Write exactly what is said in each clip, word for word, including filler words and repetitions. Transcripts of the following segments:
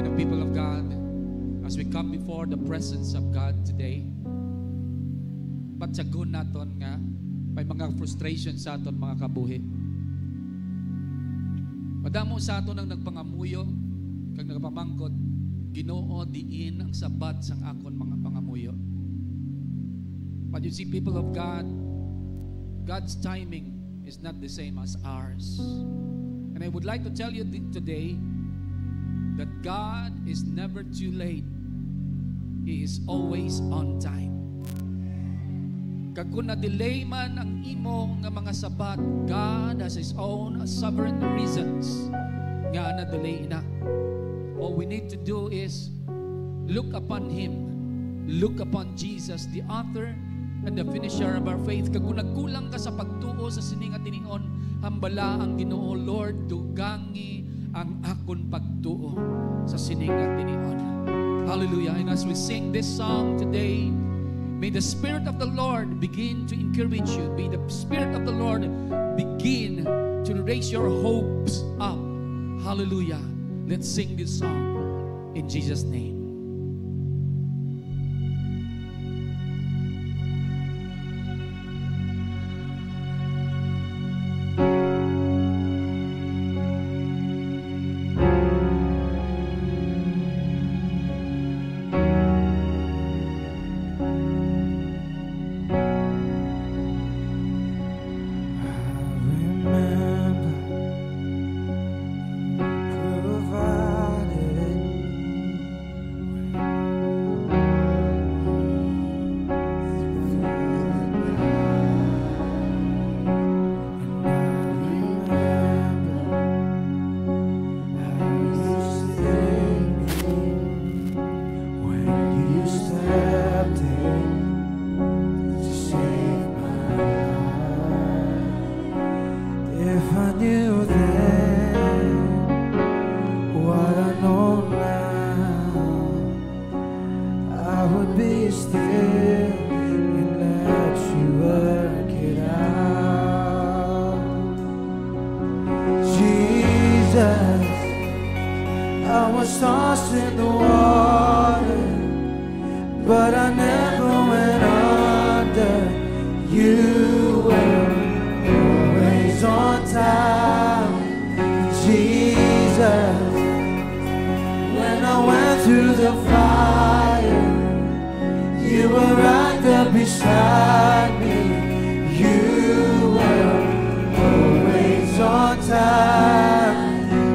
The people of God, as we come before the presence of God today, patyagon naton nga may mga frustration sa aton mga kabuhi. Madamo sa aton ang nagpangamuyo kag nagapamangkot, "Ginoo, diin ang sabat sang akon mga pangamuyo?" But you see, people of God, God's timing is not the same as ours. And I would like to tell you th- today that God is never too late. He is always on time. Kag kung na-delay man ang imo nga mga sabat, God has His own sovereign reasons nga na-delay na. All we need to do is look upon Him. Look upon Jesus, the author and the finisher of our faith. Kag kung nagkulang ka sa pagtuo sa sini nga tinion, hambala ang Ginoo, "Lord, dugangi ang akon pagtuo sa sini nga tinion." Hallelujah. And as we sing this song today, may the Spirit of the Lord begin to encourage you. May the Spirit of the Lord begin to raise your hopes up. Hallelujah. Let's sing this song in Jesus' name. I remember you provided. If I knew then what I know now, I would be still and let you work it out. Jesus, I was tossed in the water, but I never went under. You were always on time, Jesus. When I went through the fire, you were right there beside me. You were always on time.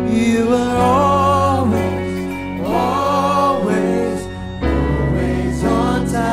You were always, always, always on time.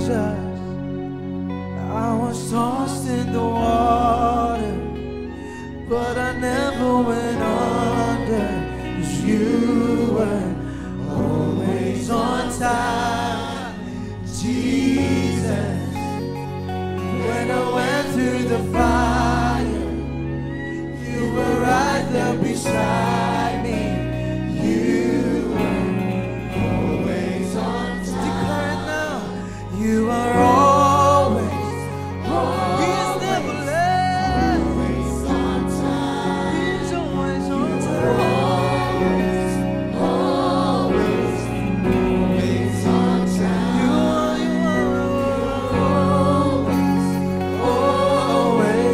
Jesus. I was tossed in the water, but I never went under. 'Cause you were always on time, Jesus. When I went through the fire, you were right there beside me. You were always on time. Declare it now. You are always, He is never late. He's always on time. You are, you are always, always.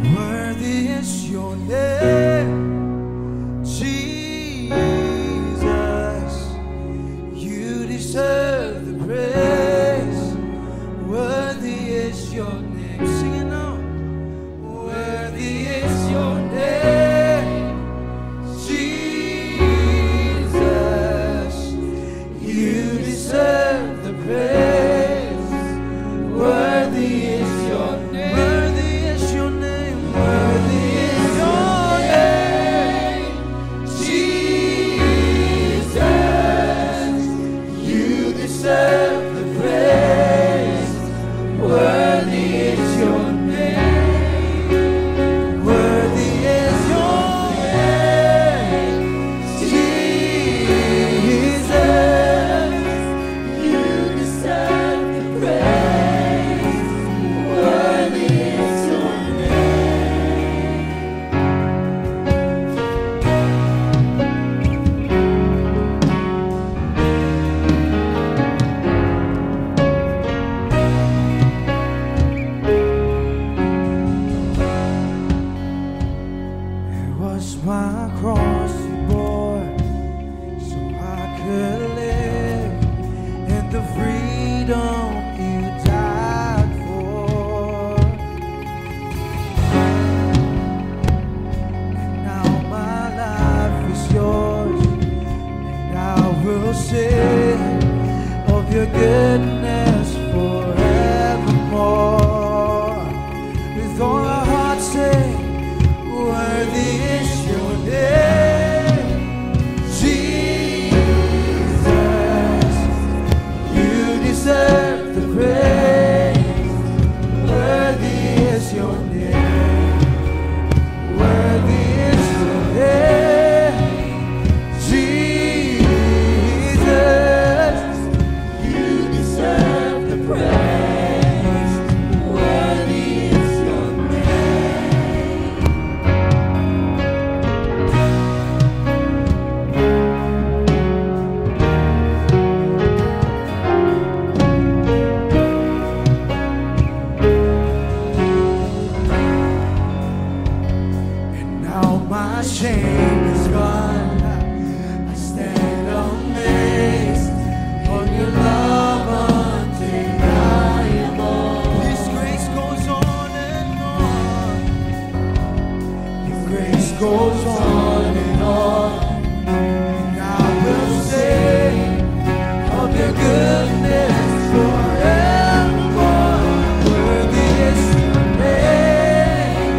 Worthy is your name, Jesus. You deserve the praise. Worthy is your name. Sing it now. Worthy is your name, Jesus. You deserve the praise. Worthy is your name. Worthy is your name. Worthy is your name, Jesus. You deserve the praise. Worthy is your name. Worthy is your name, Jesus. You deserve the praise. Worthy is your name. It was my cross you bore, so I could live in the freedom you died for. And now my life is yours, and I will sing of your goodness forevermore. With all our hearts say, worthy is your name, Jesus. You deserve the praise. Worthy is your name. Worthy is your name, Jesus. You deserve the praise. Worthy is your name. And now my shame is gone. I stand amazed on your love undeniable. His grace goes on and on. Your grace goes on and on. And I will sing of your goodness forevermore. Worthy is your name,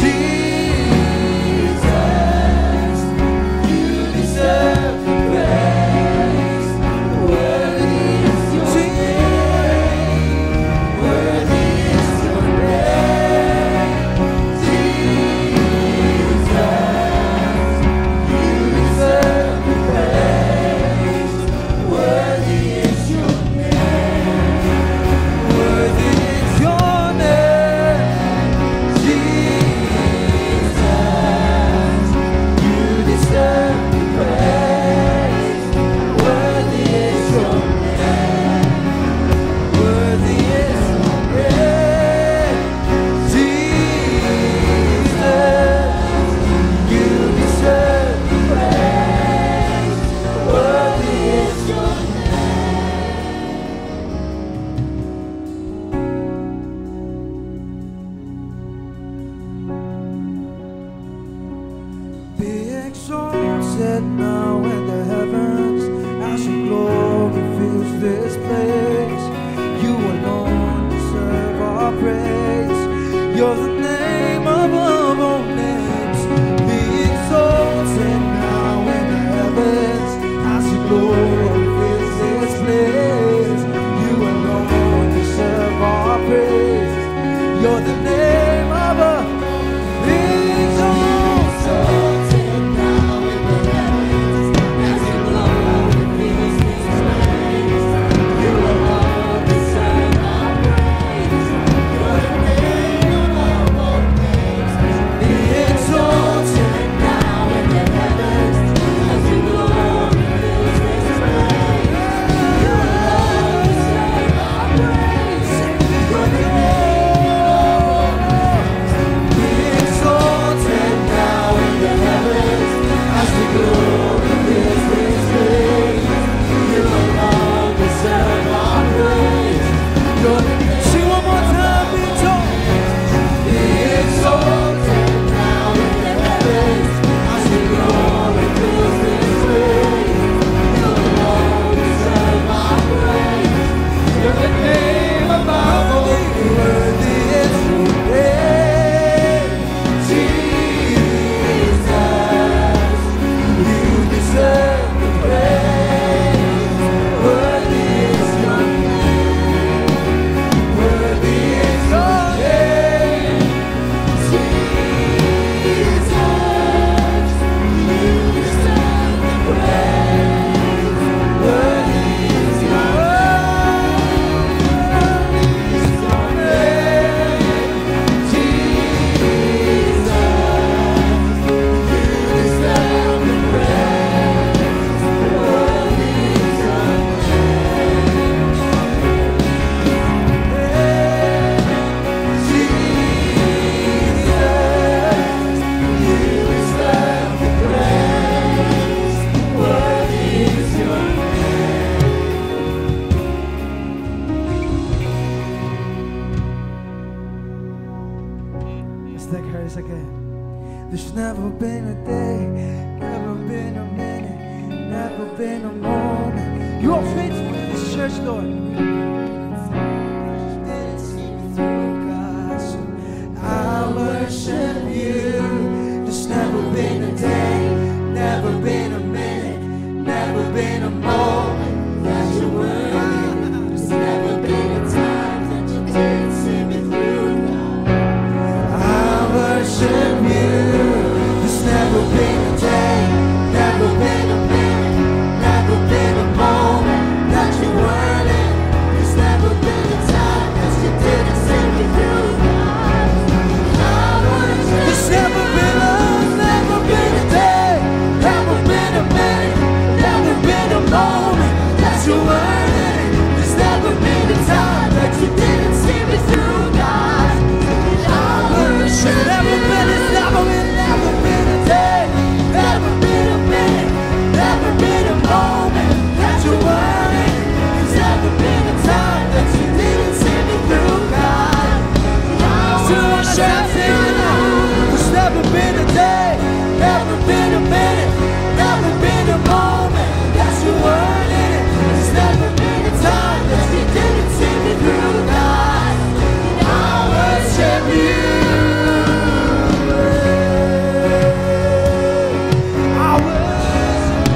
Jesus. You deserve the praise. Worthy is your name. Worthy is your name, Jesus. That chorus again. There's never been a day, never been a minute, never been a moment. You are faithful in this church, Lord. Didn't see me through, God, so I worship you. There's never been a day, never been a minute, never been a moment that you weren't in. There's never been a time that you didn't see me through, God. I worship you. There's never been a day, never been a minute, never been a moment that you weren't in. There's never been a time that you didn't see me through, God. I worship you. There's never been a, never been a day, never been a minute, never been a moment that you weren't in. There's never been a time that you didn't see me through, God. I worship you. Never been, it's never been, never been a day, never been a minute, never been a moment that you weren't in. There's never been a time that you didn't see me through, God. I worship you. There's never been a day, never been a minute, never been a moment that you weren't in it. There's never been a time that you didn't see me through, God. I worship you. I worship you.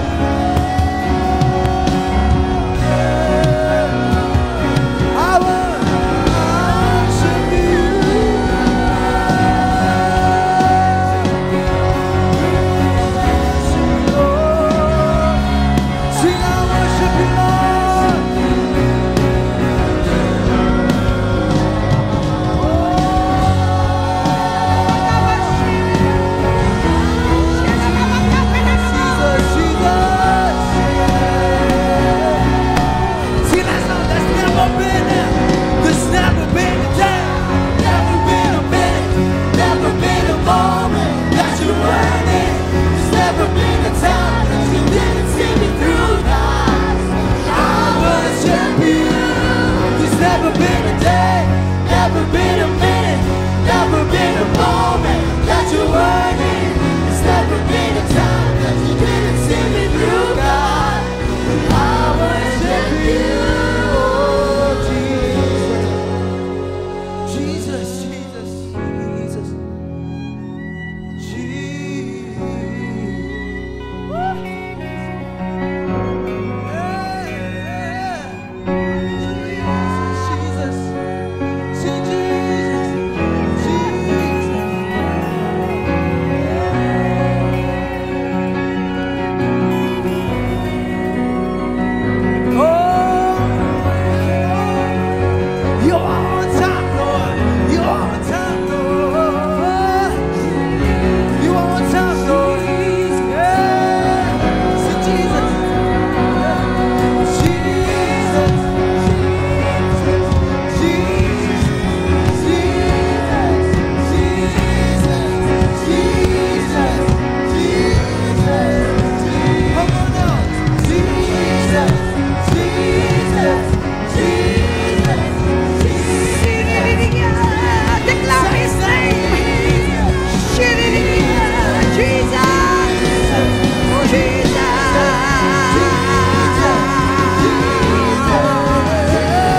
I worship you. Sing, I worship you, Lord. Jesus, Jesus. See, that's not, that's never been a, there's never been a day, never been a minute, never been a moment that you weren't in. There's never been a time that you didn't see me through, God. I worship you. There's never been a day, never been a minute, never been a moment that you weren't in. There's never been a time that you didn't see me through, God. I worship you, oh Jesus. Jesus, Jesus, Jesus. Jesus. Yeah, yeah. Jesus, Jesus, Jesus, Jesus. Oh, you are on top, Lord. You are on top, Lord. You are on top, Lord. Yeah. Sing Jesus. Jesus. Jesus. Jesus. Jesus. Jesus. Come on now. Jesus. Jesus. Jesus. Declare his name. Jesus. Jesus.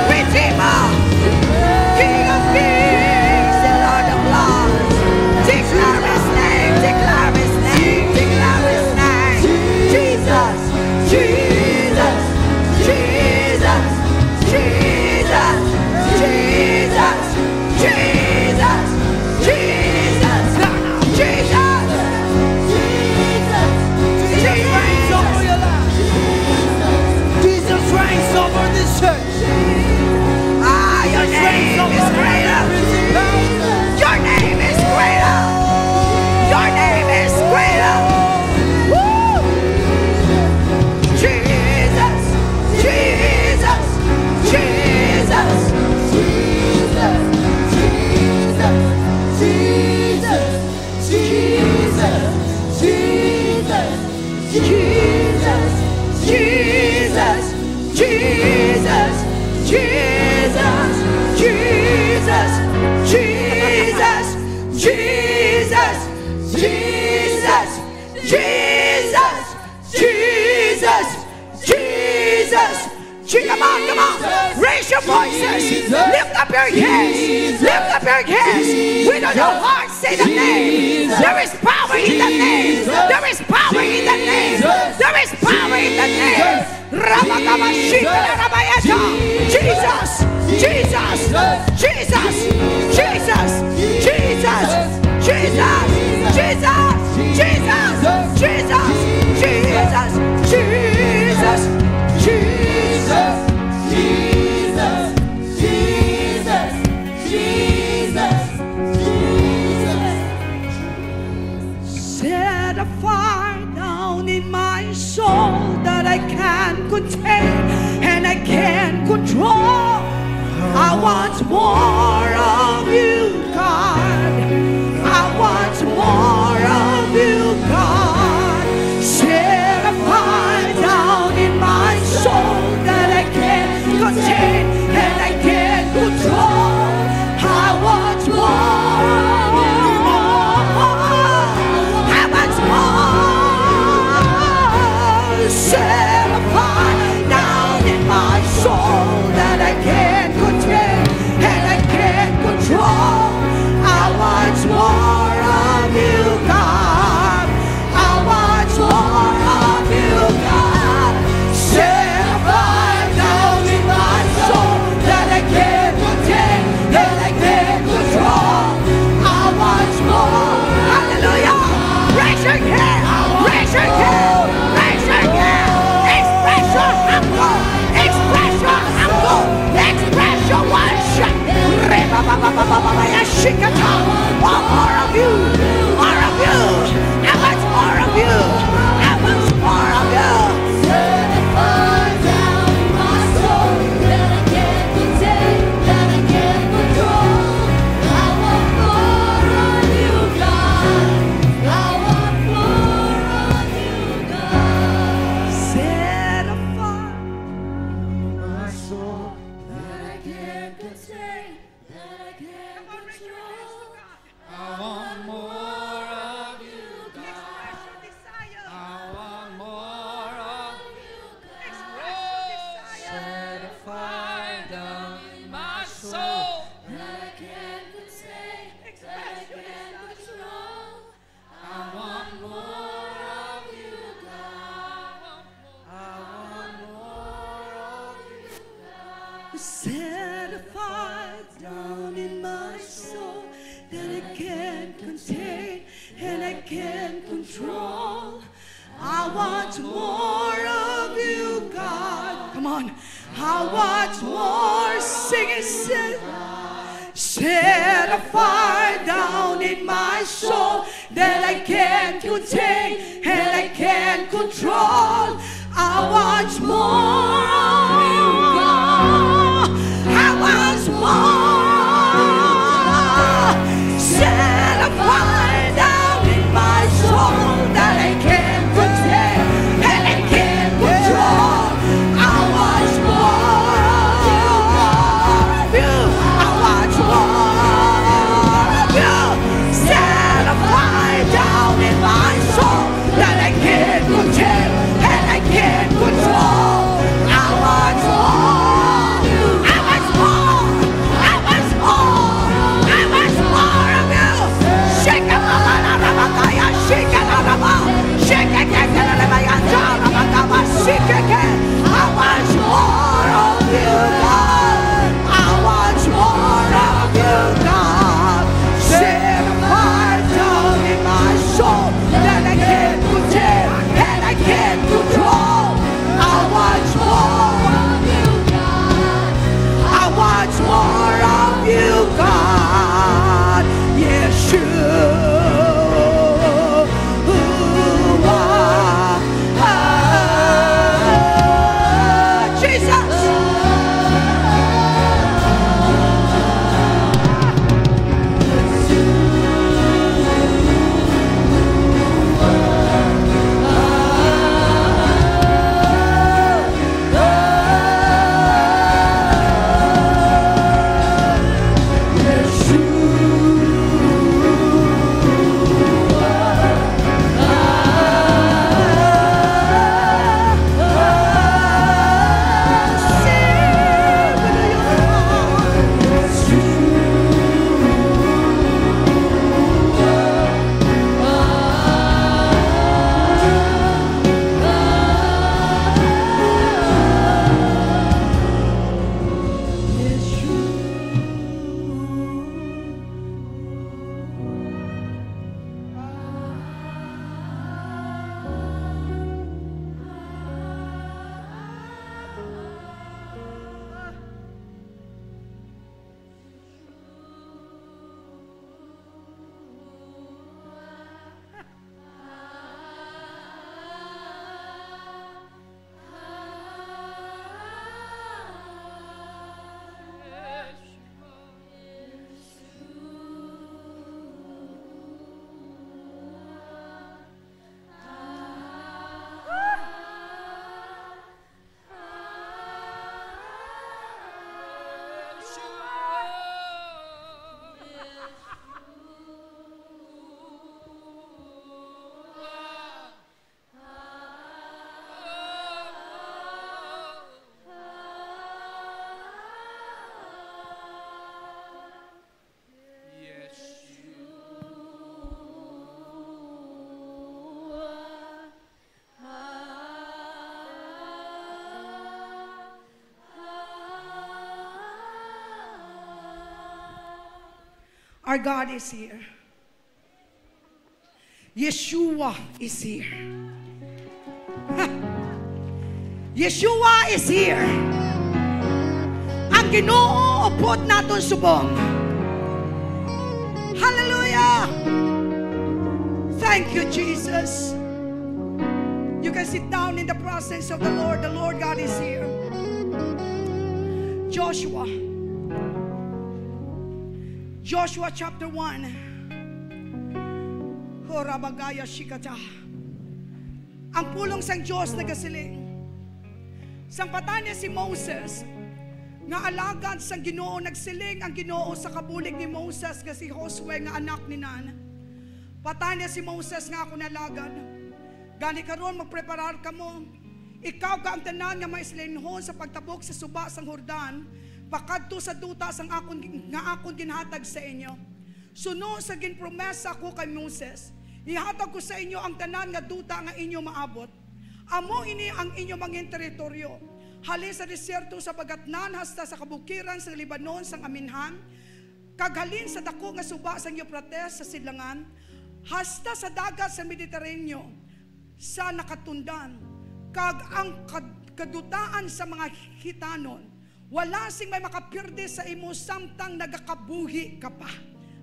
Redeemer. King of kings, the Lord of lords. Declare his name, declare his name, declare his name. Jesus, Jesus, Jesus, Jesus, Jesus, Jesus, Jesus, Jesus, Jesus. Jesus reigns over your life. Jesus reigns over this church. Ah, your name is greater. Your name is greater. Your name is greater. Woo! Jesus, Jesus, Jesus, Jesus, Jesus, Jesus, Jesus, Jesus, Jesus, Jesus, Jesus, Jesus, Jesus, Jesus, Jesus. Jesus, Jesus, Jesus, Jesus, Jesus. Come on, come on. Raise your voices. Lift up your hands. Lift up your hands. With all your heart, say the name. There is power in the name. There is power in the name. There is power in the name. Rabagabashika na rabayata. Jesus, Jesus, Jesus, Jesus, Jesus, Jesus, Jesus, Jesus, Jesus, Jesus, Jesus, Jesus, Jesus, Jesus, Jesus. Set a fire down in my soul that I can't contain and I can't control. I want more of you, God. I want more of you, God. Set a fire down in my soul that I can't contain and I can't control. I want more. I want more. Set a fire down in my soul that I can't contain and I can't control. I want more of you, God. I want more of you, God. Set a fire down in my soul that I can't contain, that I can't control. I want more. Hallelujah. Raise your hand. Raise your hand. Raise your hand. Express your hunger. Express your hunger. Express your worship. Reba ba ba ba ba ba ba ya shikata. Want more of you. More of you. I want more of you. I want more of you. Set a fire down in my soul that I can't contain, that I can't control. I want more of you, God. I want more of you, God. Set a fire in my soul that I can't contain, that I can't control. I want more of you, God. I want more of you, God. Set a fire down in my soul that I can't contain, that I can't control. I want more of you, God. I want more of you, God. Set a fire down in my soul that I can't contain and I can't control. I want more of you, God. Come on. I want more. Sing it, sing. Set a fire down in my soul that I can't contain and I can't control. I want more of you, God. I want more. Set a fire down in my soul that I can't contain and I can't control. I want more of you. I want more of you. Set a fire down in my soul that I can't contain and I can't control. I want Our God is here. Yeshua is here. Ha! Yeshua is here. Ang Ginoo upod naton subong. Hallelujah! Thank you, Jesus. You can sit down in the presence of the Lord. The Lord God is here. Joshua. Joshua chapter one. Horabagaya shikata. Ang pulong sang Dios nagasiling, sang patay niya si Moses, nga alagad sang Ginoo, nagsiling ang Ginoo sa kabulig ni Moses nga si Josue nga anak ni Nun, "Patay niya si Moses nga akon alagad. Gani karon magpreparar kamo, ikaw kag ang tanan nga mga Israelinhon, sa pagtabok sa suba sang Jordan, pakadto sa duta sang akon, nga akon ginhatag sa inyo. Suno sa ginpromesa ko kay Moses, ihatag ko sa inyo ang tanan nga duta nga inyo maabot. Amo ini ang inyo mangin teritoryo, halin sa desierto sa bagatnan hasta sa kabukiran sang Lebanon sang aminhan, kag halin sa daku nga suba sang Euphrates sa sidlangan, hasta sa dagat sa Mediterraneo sa nakatundan, kag ang kad-, kadutaan sa mga Hitanon. Wala sing may makapirdi sa imo samtang nagakabuhi ka pa."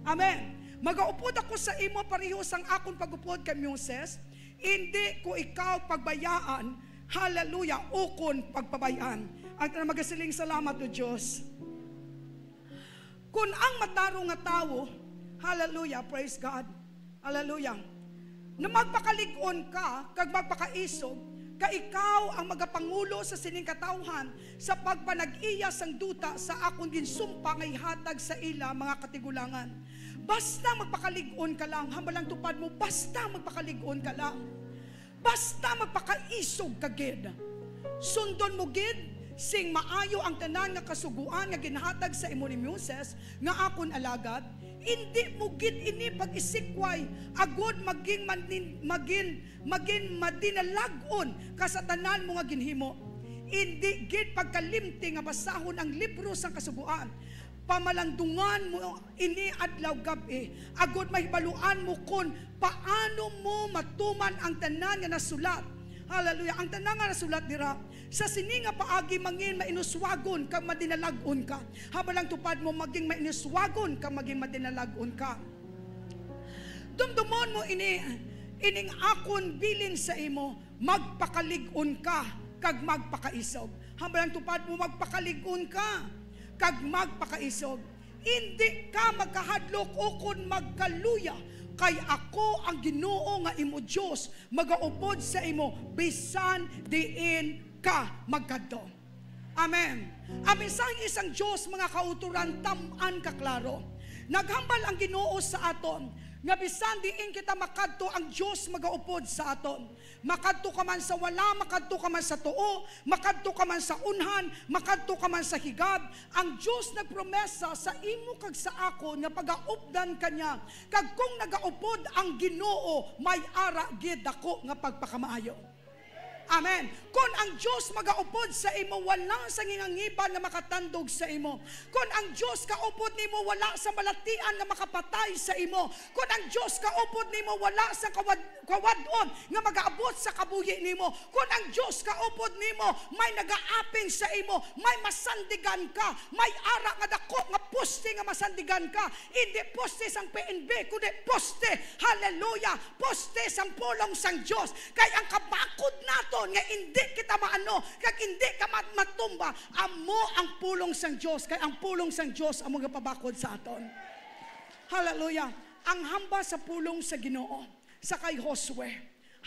Amen. "Magaupod ako sa imo pareho sang akon pag-upod kay Moses, indi ko ikaw pagbayaan," hallelujah, "ukon pagpabay-an." Ang tanan magasiling, "Salamat, O Dios." Kun ang matarong nga tawo, hallelujah, praise God, hallelujah, na magpakalig-on ka kag magpakaisog, kay ikaw ang magapangulo sa sining katawhan sa pagpanag-iya sang duta sa akon ginsumpa nga ihatag sa ila mga katigulangan. Basta magpakalig-on ka lang, hambal ang tupad mo, basta magpakalig-on ka lang. Basta magpakaisog ka gid. Sundon mo gid sing maayo ang tanan nga kasugoan nga ginhatag sa imo ni Moses nga akon alagad. Indi mo gid ini pag-isikway agod maging manin-, magin-, magin madinalag-on ka sa tanan mo nga ginhimo. Indi gid pagkalimti nga basahon ang libro sang Kasugoan. Pamalandungan mo ini adlaw gab-i, agod mahibaluan mo kon paano mo matuman ang tanan nga nasulat. Hallelujah. Ang tanan nga nasulat dira, sa sini nga paagi mangin mainuswagon kag madinalag-on ka. Hambal ang tupad mo, maging mainuswagon kag maging madinalag-on ka. Dumdumon mo ini, ining akon bilin sa imo, magpakalig-on ka kag magpakaisog. Hambal ang tupad mo, magpakalig-on ka kag magpakaisog. Indi ka magkahadlok ukon magkaluya, kay ako ang Ginoo nga imo Dios magaupod sa imo bisan diin ka magkadto. Amen. Ang mensahe sang Dios, mga kauturan, tam-an ka klaro. Naghambal ang Ginoo sa aton nga bisan diin kita makadto, ang Dios magaupod sa aton. Makadto ka man sa wala, makadto ka man sa tuo, makadto ka man sa unhan, makadto ka man sa higad, ang Dios nagpromesa sa imo kag sa akon nga pagaupdan ka niya. Kag kung nagaupod ang Ginoo, may ara gid dako nga pagpakamaayo. Amen. Kon ang Dios magaupod sa imo, wala sang hingangiban nga makatandog sa imo. Kon ang Dios kaupod nimo, wala sang balatian nga makapatay sa imo. Kon ang Dios kaupod nimo, wala sang kawad-, kawad-on nga magaabot sa kabuhi nimo. Kon ang Dios kaupod nimo, may nagaapin sa imo, may masandigan ka, may ara nga dako nga poste nga masandigan ka. Indi poste sang P N B, kundi poste, hallelujah, poste sang pulong sang Dios. Kay ang kabakod naton nga indi kita maano, kag indi ka mat-, matumba, amo ang pulong sang Dios. Kay ang pulong sang Dios amo nga pabakod sa aton. Hallelujah. Ang hamba sa pulong sa Ginoo sa kay Josue.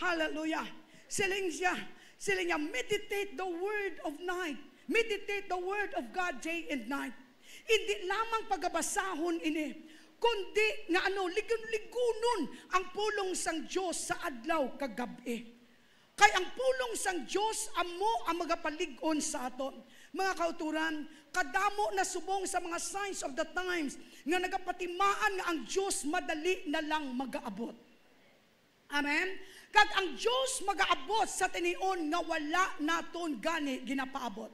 Hallelujah. Siling siya, siling niya, "Meditate the word of night. Meditate the word of God day and night." Indi lamang pagabasahon ini, kundi nga ano, ligon-ligonon ang pulong sang Dios sa adlaw kag gab-i. Kay ang pulong sang Dios amo ang magapalig-on sa aton. Mga kauturan, kadamo na subong sa mga signs of the times nga nagapatimaan nga ang Dios madali na lang magaabot. Amen? Kag ang Dios magaabot sa tinion nga wala naton gani ginapaabot.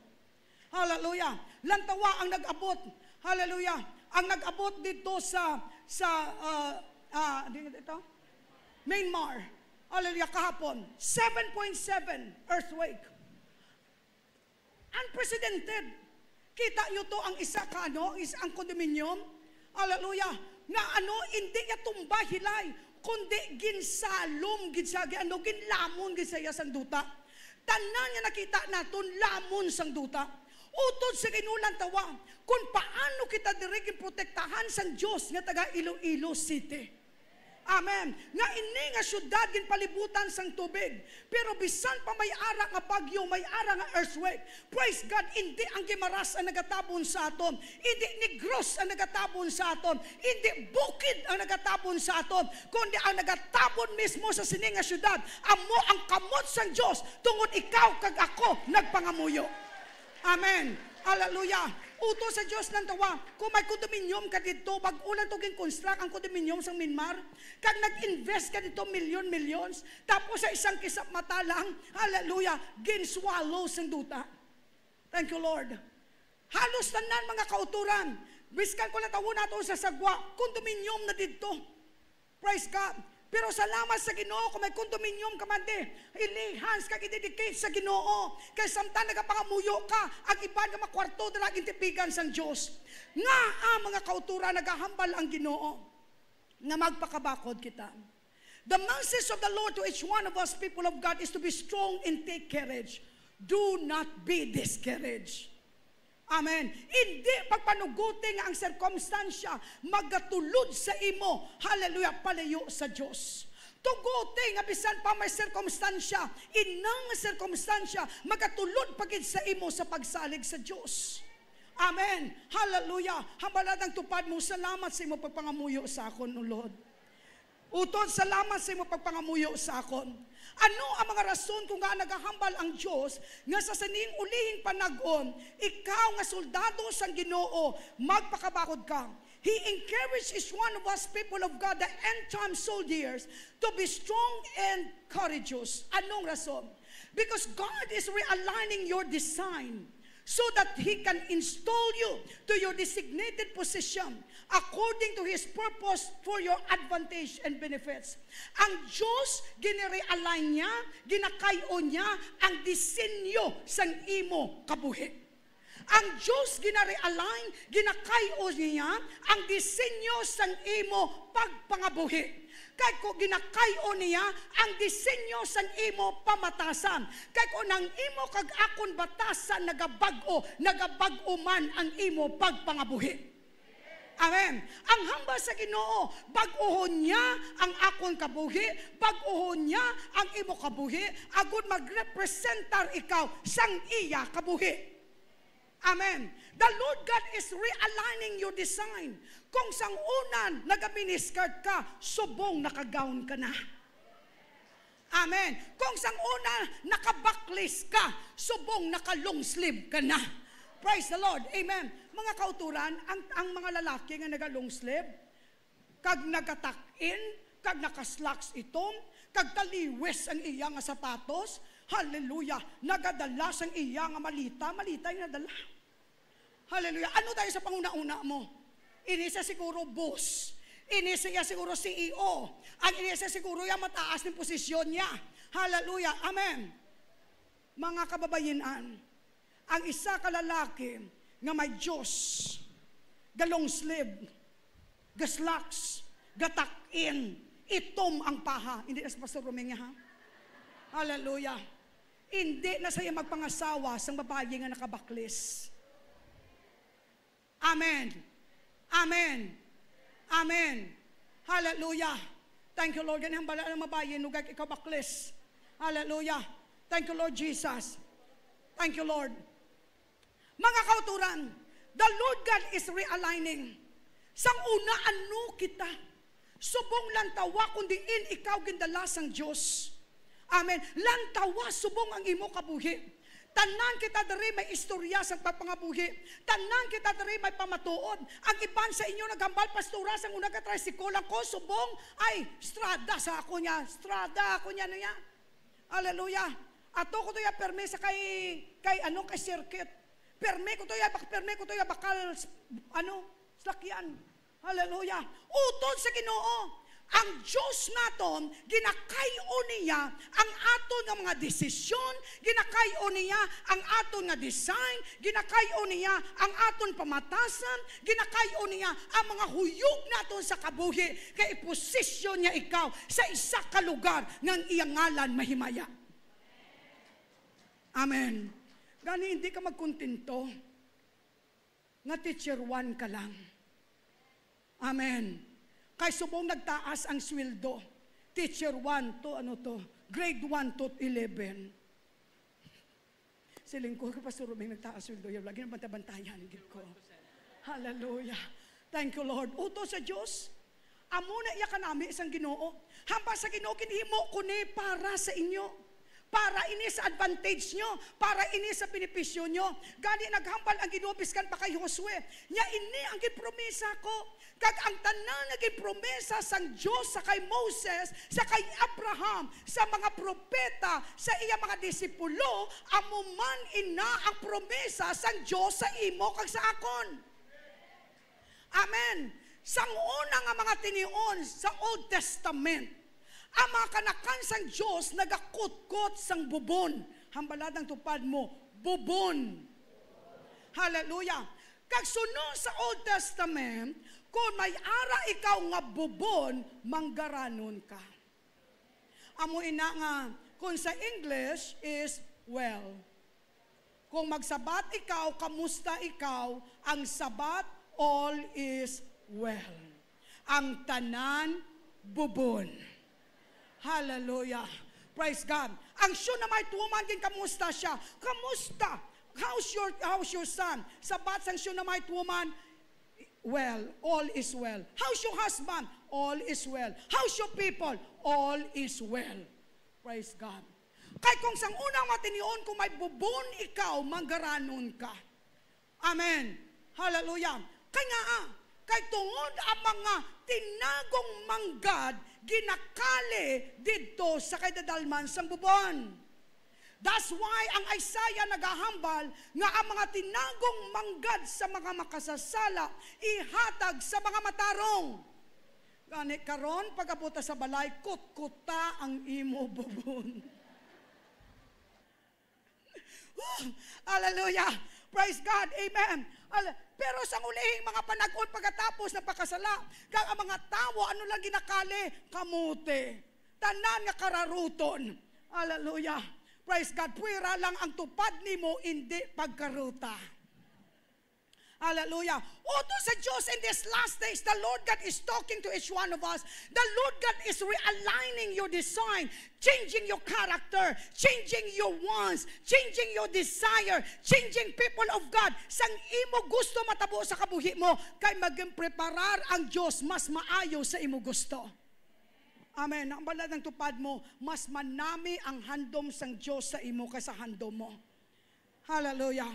Hallelujah. Lantawa ang nag-abot. Hallelujah. Ang nag-abot dito sa, sa, ah, ah, di nga ito? Myanmar. Hallelujah, kahapon. Seven point seven earthquake. Unprecedented. Kita nyo to, ang isa ka, ano, is ang condominium. Hallelujah. Nga, ano, hindi niya tumba hilay, kundi ginsalom gid siya, gi-, ano, ginlamon gid siya sang duta. Tanan nga nakita naton, lamon sang duta. Utod sa Ginoo lang tawa, kung paano kita diri ginprotektahan sang Dios nga taga Iloilo City. Amen. Nga ini nga syudad ginpalibutan sang tubig. Pero bisan pa may ara nga bagyo, may ara nga earthquake, praise God, indi ang Guimaras ang nagatabon sa aton. Indi Negros ang nagatabon sa aton. Indi bukid ang nagatabon sa aton. Kundi ang nagatabon mismo sa sini nga syudad, amo ang kamot sang Dios, tungod ikaw kag ako nagpangamuyo. Amen. Hallelujah. Utod sa Dios lang tawa, kung may condominium ka didto, bag-o lang to gin-construct ang condominium sa Myanmar, kag nag-invest ka didto, million, millions, tapos sa isang kisap mata lang, hallelujah, gin-swallow sang duta. Thank you, Lord. Halos tanan, mga kauturan, biskan ko natawon nato sa sagwa, condominium na didto. Praise God. Pero salamat sa Ginoo kung may condominium ka man di, ilihans kag i-dedicate sa Ginoo. Kay samtang nagapangamuyo ka, ang iban nga mga kwarto dira gintipigan sang Dios. Nga, ah, mga kauturan, nagahambal ang Ginoo nga magpakabakod kita. The message of the Lord to each one of us, people of God, is to be strong and take courage. Do not be discouraged. Amen. Hindi pagpanuguti nga ang sirkumstansya magatulod sa imo, hallelujah, palayo sa Dios. Tuguti nga bisan pa may sirkumstansya, inang sirkumstansya magatulod pa gid sa imo sa pagsalig sa Dios. Amen. Hallelujah. Hambalan ang tupad mo, salamat sa imo pagpangamuyo sa akon, O Lord. Utod, salamat sa imo pagpangamuyo sa akon. Ano ang mga rason kung ngaa nagahambal ang Dios nga sa sining ulihing panag-on, ikaw nga soldado sang Ginoo, magpakabakod ka? He encouraged each one of us, people of God, the end time soldiers, to be strong and courageous. Anong rason? Because God is realigning your design so that He can install you to your designated position according to His purpose for your advantage and benefits. Ang Dios, gini-realign niya, ginakay-o niya ang disenyo sang imo kabuhi. Ang Dios, gina-realign, ginakay-o niya ang disenyo sang imo pagpangabuhi. Kay kung ginakay-o niya ang disenyo sang imo pamatasan, kay kung ang imo kag akon batasan nagabag-o, nagabag-o man ang imo pagpangabuhi. Amen. Ang hambal sa Ginoo, bag-ohon niya ang akon kabuhi, bag-ohon niya ang imo kabuhi, agud magrepresentar ikaw sang iya kabuhi. Amen. The Lord God is realigning your design. Kung sang una nagaminiscard ka, subong naka-gown ka na. Amen. Kung sang una nakabaklis ka, subong naka-long sleeve ka na. Praise the Lord. Amen. Mga kauturan, ang, ang mga lalaki nga naga-long sleeve, kag nagatuck-in, kag naka-slacks itom, kag taliwis ang iya nga sapatos, hallelujah, nagadala sang iya nga malita, malita yung nadala. Hallelujah. Ano tayo sa panguna-una mo? Ini siya siguro boss. Ini siya siguro C E O. Ang ini siya siguro yung mataas ng posisyon niya. Hallelujah. Amen. Mga kababayin-an, ang isa ka lalaki nga may Diyos, ga-long sleeve, ga-slacks, gatuck-in, itom ang paha. Hindi na sa Pastor Roming, ha? Hallelujah. Hindi na siya magpangasawa sang babayi nga nakabaklis. Amen. Amen. Amen. Hallelujah. Thank you, Lord. Gani hambala ng mabayi, nugay ikaw baklis. Hallelujah. Thank you, Lord Jesus. Thank you, Lord. Mga kauturan, the Lord God is realigning. Sang una, ano kita? Subong lantawa kung diin ikaw gindala sang Dios. Amen. Lantawa subong ang imo kabuhi. Tanan kita diri may istorya sang pagpangabuhi. Tanan kita diri may pamatuod. Ang iban sa inyo naghambal, "Pastora, sang una ka tricycle ako, subong, ay, strada sa ako niya, strada ako niya, niya." Hallelujah. Ato ko to ya permi sa kay, kay ano, kay circuit. Permi ko to ya, bak-, permi ko to ya bakal, ano, Lakyan. Hallelujah. Utot sa Ginoo. Ang Dios naton, ginakay-o niya ang aton nga mga desisyon, ginakay-o niya ang aton nga design, ginakay-o niya ang aton pamatasan, ginakay-o niya ang mga huyog naton sa kabuhi, kay iposisyon niya ikaw sa isa ka lugar nga ang iyang ngalan mahimaya. Amen. Gani, hindi ka magkontento nga teacher one ka lang. Amen. Kay subong nagtaas ang sweldo, teacher one to, ano to, grade one to eleven. Siling ko, "Pastor Romeng, nagtaas sweldo, yaw lagi na bantabantayan gid ko." Hallelujah. Thank you, Lord. Uto sa Dios. Amo na iya kanami sang Ginoo. Hambal sa Ginoo, "Ginhimo ko ni para sa inyo. Para ini sa advantage nyo, para ini sa benepisyo nyo." Gani naghambal ang Ginoo biskan pa kay Josue, niya, "Ini ang ginpromisa ko." Kag ang tanan nga ginpromisa sang Dios sa kay Moses, sa kay Abraham, sa mga propeta, sa iya mga disipulo, amo man ina ang promisa sang Dios sa imo kag sa akon. Amen. Sang una nga mga tinion sa Old Testament, ang mga kanakan sang Dios nagakutkot sang bubon. Hambalad ang tupad mo, bubon. Hallelujah. Kag suno sa Old Testament, kung may ara ikaw nga bubon, manggaranon ka. Amo ina nga, kung sa English is well. Kung magsabat ikaw, kamusta ikaw? Ang sabat, all is well. Ang tanan, bubon. Hallelujah. Praise God. Ang Shunammite woman, ginkamusta siya. Kamusta? How's your, how's your son? Sabat sang Shunammite woman, well, all is well. How's your husband? All is well. How's your people? All is well. Praise God. Kay kung sang unang matinion, kung may bubon ikaw, manggaranon ka. Amen. Hallelujah. Kay nga, ah, kay tungod ang mga tinagong manggad, ginakali didto sa kay dadalman sang bubon. That's why ang Isaiah nagahambal nga ang mga tinagong manggad sa mga makasasala ihatag sa mga matarong. Gani karon, pag-abot ta sa balay, kutkuta ang imo bubon. Woo! Hallelujah! Praise God! Amen! Al-, pero sa ulihing mga panag-on pagkatapos ng pagkasala, kag ang mga tawo, ano lang ginakali? Kamote. Tanan nga kararuton. Hallelujah! Praise God! Puwera lang ang tupad nimo, indi pagkaruta. Hallelujah. Uto sa Dios, in these last days, the Lord God is talking to each one of us. The Lord God is realigning your design, changing your character, changing your wants, changing your desire, changing people of God. Sang imo gusto matabo sa kabuhi mo, kay maging preparar ang Dios mas maayo sa imo gusto. Amen. Ang balad ng tupad mo, mas manami ang handom sang Dios sa imo kaysa handom mo. Hallelujah.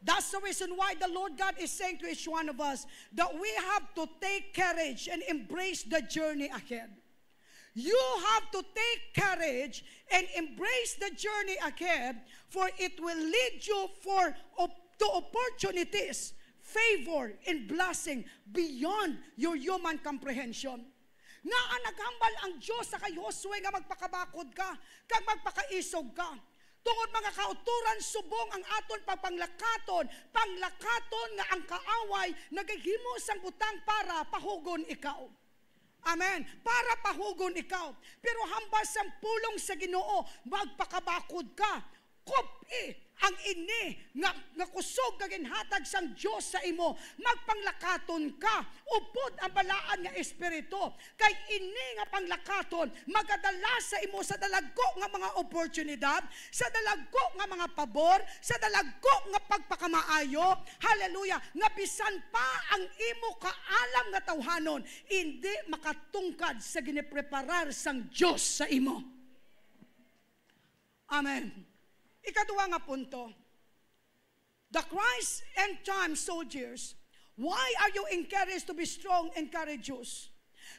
That's the reason why the Lord God is saying to each one of us that we have to take courage and embrace the journey ahead. You have to take courage and embrace the journey ahead, for it will lead you for op-, to opportunities, favor, and blessing beyond your human comprehension. Ngaa naghambal ang Dios sa kay Josue nga magpakabakod ka, kag magpakaisog ka? Tungod mga kauturan, subong ang aton pagpanglakaton, panglakaton nga ang kaaway nagahimo sang butang para pahugon ikaw. Amen. Para pahugon ikaw. Pero hambal sang pulong sa Ginoo, magpakabakod ka. Kup-i ang ini nga, nga kusog nga ginhatag sang Dios sa imo. Magpanglakaton ka. Upod ang balaan nga espiritu. Kay ini nga panglakaton magadala sa imo sa dalagko nga mga oportunidad, sa dalagko nga mga pabor, sa dalagko nga pagpakamaayo. Hallelujah. Nga bisan pa ang imo kaalam nga tawhanon, indi makatungkad sa ginipreparar sang Dios sa imo. Amen. Ikaduha nga punto, the Christ end time soldiers, why are you encouraged to be strong and courageous?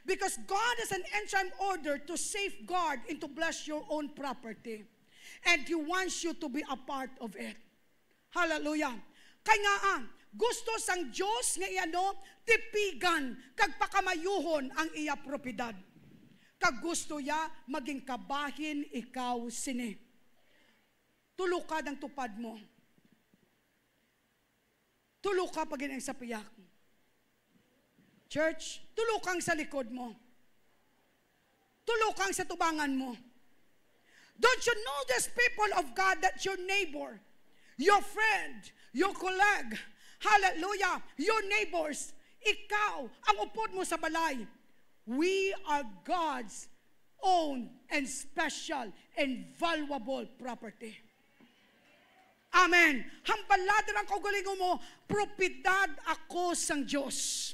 Because God has an end time order to safeguard and to bless your own property. And He wants you to be a part of it. Hallelujah. Kay ngaa, Gusto sang Dios nga iano, tipigan kag pakamayuhon ang iya propiedad. Kag gusto iya maging kabahin ikaw sini. Tulo ka ang tupad mo. Tulo ka pa gid ang sa piyak. Church, tulo kang sa likod mo. Tulo kang sa tubangan mo. Don't you know, this people of God, that your neighbor, your friend, your colleague, hallelujah, your neighbors, ikaw, ang upod mo sa balay, we are God's own and special and valuable property. Amen. Hambala dira ang kaugalingon mo, propiedad ako sang Dios.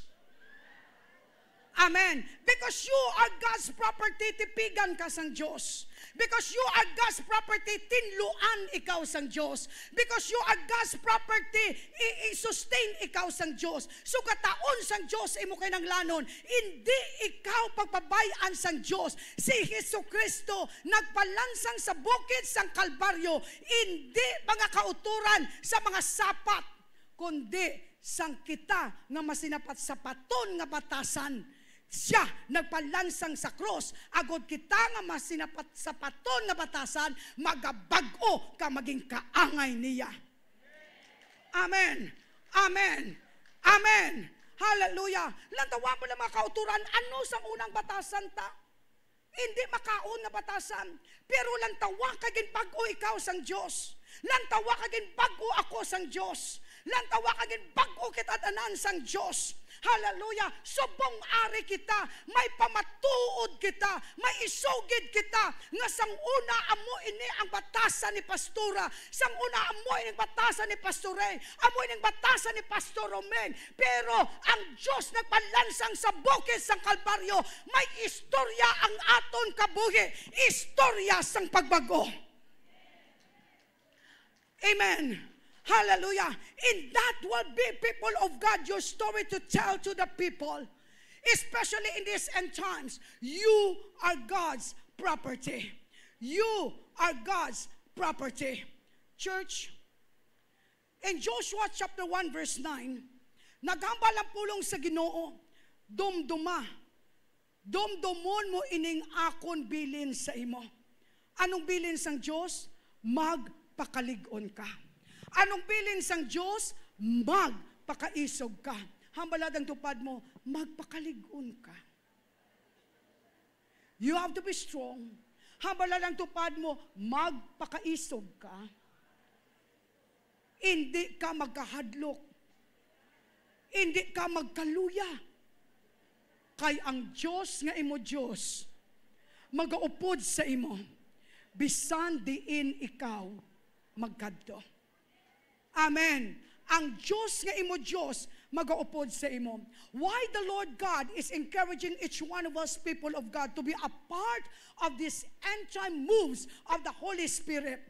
Amen. Because you are God's property, tipigan ka sang Dios. Because you are God's property, tinluan ikaw sang Dios. Because you are God's property, i-, i-sustain ikaw sang Dios. Sugataon sang Dios imo kinahanglanon. Indi ikaw pagpabay-an sang Dios. Si Jesu-Cristo nagpalansang sa bukid sang Kalbaryo, indi mga kautoran sa mga sapat, kundi sang kita nga masinapat-sapaton nga batasan. Siya nagpalansang sa krus, agod kita nga masinapat-sapaton nga batasan, magabag-o ka maging kaangay niya. Amen. Amen. Amen. Hallelujah. Lantawa mo lang, mga kauturan, ano sang unang batasan ta? Hindi makaon nga batasan. Pero lantawa kay ginbag-o ikaw sang Dios. Lantawa kay ginbag-o ako sang Dios. Lantawa kay ginbag-o kita tanan sang Dios. Hallelujah. Subong ari kita, may pamatuod kita, may isugid kita, nga sang una amo ini ang batasan ni Pastora, sang una amo ini ang batasan ni Pastor Ray, amo ini ang batasan ni Pastor Romel. Pero ang Dios nagpalansang sa bukid sang Kalbaryo, may istorya ang aton kabuhi, istorya sang pagbag-o. Amen. Hallelujah. And that will be, people of God, your story to tell to the people, especially in these end times. You are God's property. You are God's property. Church, in Joshua chapter one verse nine, naghambal ang pulong sa Ginoo, "Dumduma, dumdumon mo ining akon bilin sa imo." Anong bilin sang Dios? Magpakalig-on ka. Anong bilin sang Dios? Magpakaisog ka. Hambalad ang tupad mo, magpakalig-on ka. You have to be strong. Hambalad ang tupad mo, magpakaisog ka. Indi ka magkahadlok. Indi ka magkaluya. Kay ang Dios nga imo Dios magaupod sa imo, bisan diin ikaw magkadto. Amen. Ang Dios nga imo Dios magaupod sa imo. Why the Lord God is encouraging each one of us, people of God, to be a part of this end time moves of the Holy Spirit?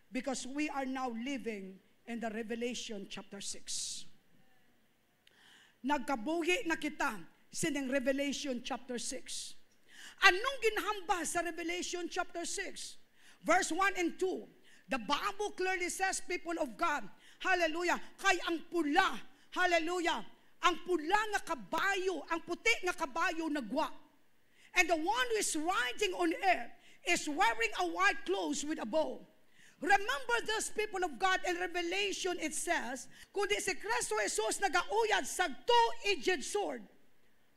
Because we are now living in the Revelation chapter six. Nagkabuhi na kita sining Revelation chapter six. Anong ginhambal sa Revelation chapter six? Verse one and two. The Bible clearly says, people of God, hallelujah, kay ang pula, hallelujah, ang pula nga kabayo, ang puti nga kabayo nagwa. And the one who is riding on it is wearing a white clothes with a bow. Remember this, people of God, in Revelation it says, kundi si Kristo Jesus nagauyad sa two-edged sword.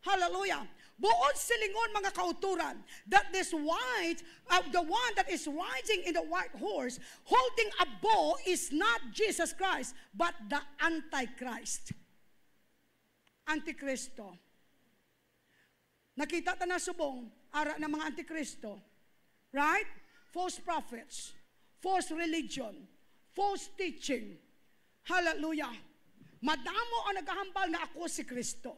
Hallelujah. Buot silingon, mga kauturan, that this white, uh, the one that is riding in the white horse, holding a bow, is not Jesus Christ, but the Antichrist. Antikristo. Nakita ta na subong, ara na mga antikristo. Right? False prophets, false religion, false teaching. Hallelujah. Madamo ang nagahambal nga ako si Kristo.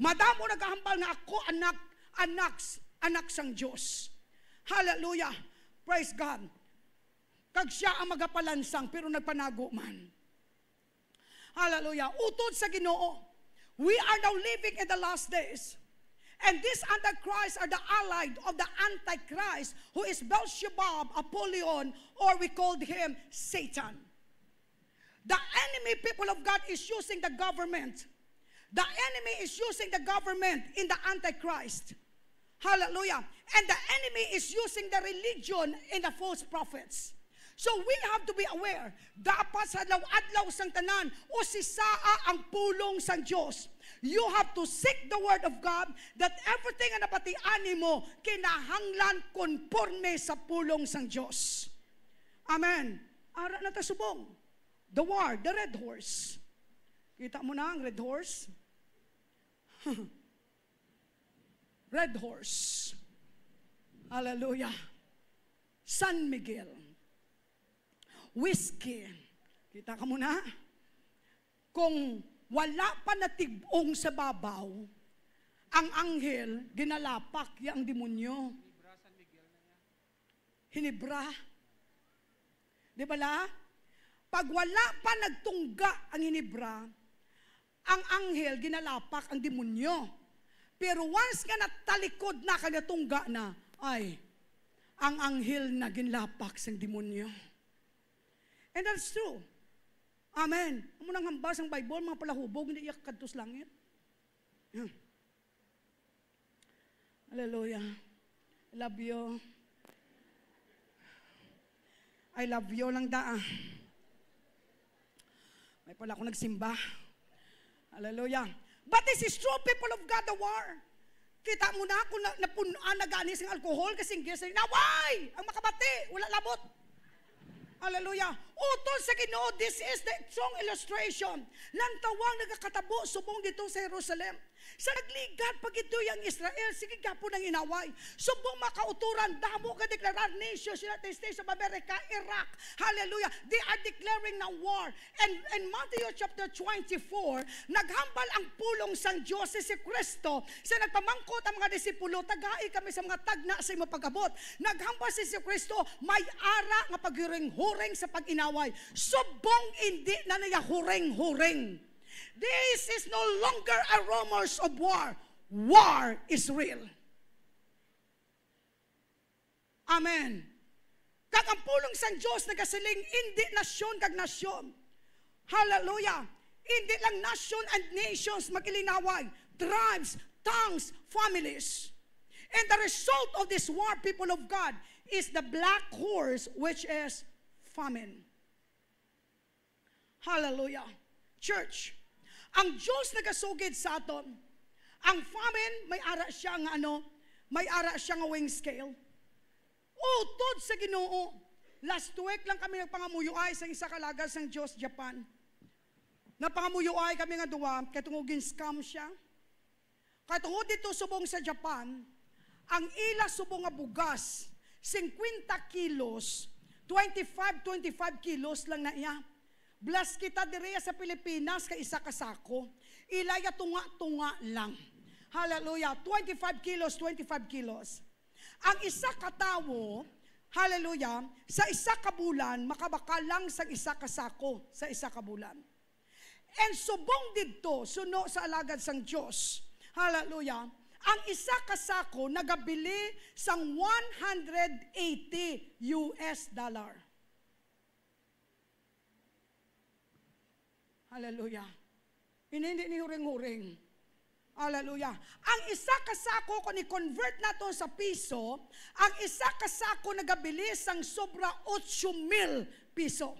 Madamo nagahambal nga ako anak, anak, anak sang Dios. Hallelujah. Praise God. Kag siya ang magapalansang, pero nagpanago man. Hallelujah. Utod sa Ginoo, we are now living in the last days. And these antichrists are the allied of the Antichrist, who is Beelzebub, Apollyon, or we called him Satan. The enemy, people of God, is using the government. The enemy is using the government in the Antichrist. Hallelujah. And the enemy is using the religion in the false prophets. So we have to be aware. Dapat sa adlaw-adlaw sang tanan, usisaa ang pulong sang Dios. You have to seek the word of God, that everything nga nabatian nimo kinahanglan konporme sa pulong sang Dios. Amen. Ara na ta subong. The war, the Red Horse. Kita mo na ang Red Horse? Red Horse. Hallelujah. San Miguel. Whiskey. Kita ka mo na? Kung wala pa natib-ong sa babaw, ang anghel, ginalapak ya ang demonyo. Hinibra. Di bala? Pag wala pa nagtungga ang hinibra, ang anghel ginalapak ang demonyo. Pero once nga natalikod na kag natungga na, ay, ang anghel na ginlapak sang demonyo. And that's true. Amen. Amo nang hambal sang Bible, mga palahubog, hindi iya kadto sa langit. Hmm. Hallelujah. I love you. I love you lang da. May pala ako nagsimba. Hallelujah. But this is true, people of God, the war. Kita mo na kung na, napun-an na gani sing alcohol, kasi ang gas na inaway. Ang makabati, wala labot. Hallelujah. Utod sa Ginoo, this is the strong illustration. Lantawang nagakatabo subong dito sa Jerusalem. Sa nagligad pa gid ang Israel, sige gapon ang inaway. Subong makauturan, damo ka deklarar nations, United States of America, Iraq. Hallelujah. They are declaring na war. And in Matthew chapter twenty-four, naghambal ang pulong sang Dios si Kristo sa nagpamangkot ang mga disipulo, "Tagai kami sa mga tagna sa imo pag-abot." Naghambal si Kristo, may ara nga paghuring-huring sa pag-inaway. Subong indi na niya huring-huring. This is no longer a rumors of war. War is real. Amen. Kag ang pulong sang Dios nagasiling, indi nasyon kag nasyon. Hallelujah. Indi lang nasyon and nations mag-ilinaway. Tribes, tongues, families. And the result of this war, people of God, is the black horse, which is famine. Hallelujah. Church, ang Dios nagasugid sa aton. Ang famine, may ara siya nga ano, may ara siya nga weighing scale. Utod sa Ginoo, last week lang kami nagpangamuyoay sa isa ka alagad sang Dios, Japan. Napangamuyoay kami nga duwa, kay tungod gin-scam siya. Kay tungod dito subong sa Japan, ang ila subong nga bugas, fifty kilos, twenty-five, twenty-five kilos lang na iya. Blas kita diri sa Pilipinas kay isa ka sako. Ila ya tunga-tunga lang. Hallelujah. Twenty-five kilos, twenty-five kilos. Ang isa ka tawo, hallelujah, sa isa ka bulan, makabakal lang sa isa ka sako, sa isa ka bulan. And subong didto, suno sa alagad sang Dios, hallelujah, ang isa ka sako nagabili sang one hundred eighty U S dollar. Hallelujah. Ini hindi ni huring-huring. Hallelujah. Ang isa ka sako, kung i-convert nato sa piso, ang isa ka sako nagabili sang sobra ocho mil piso.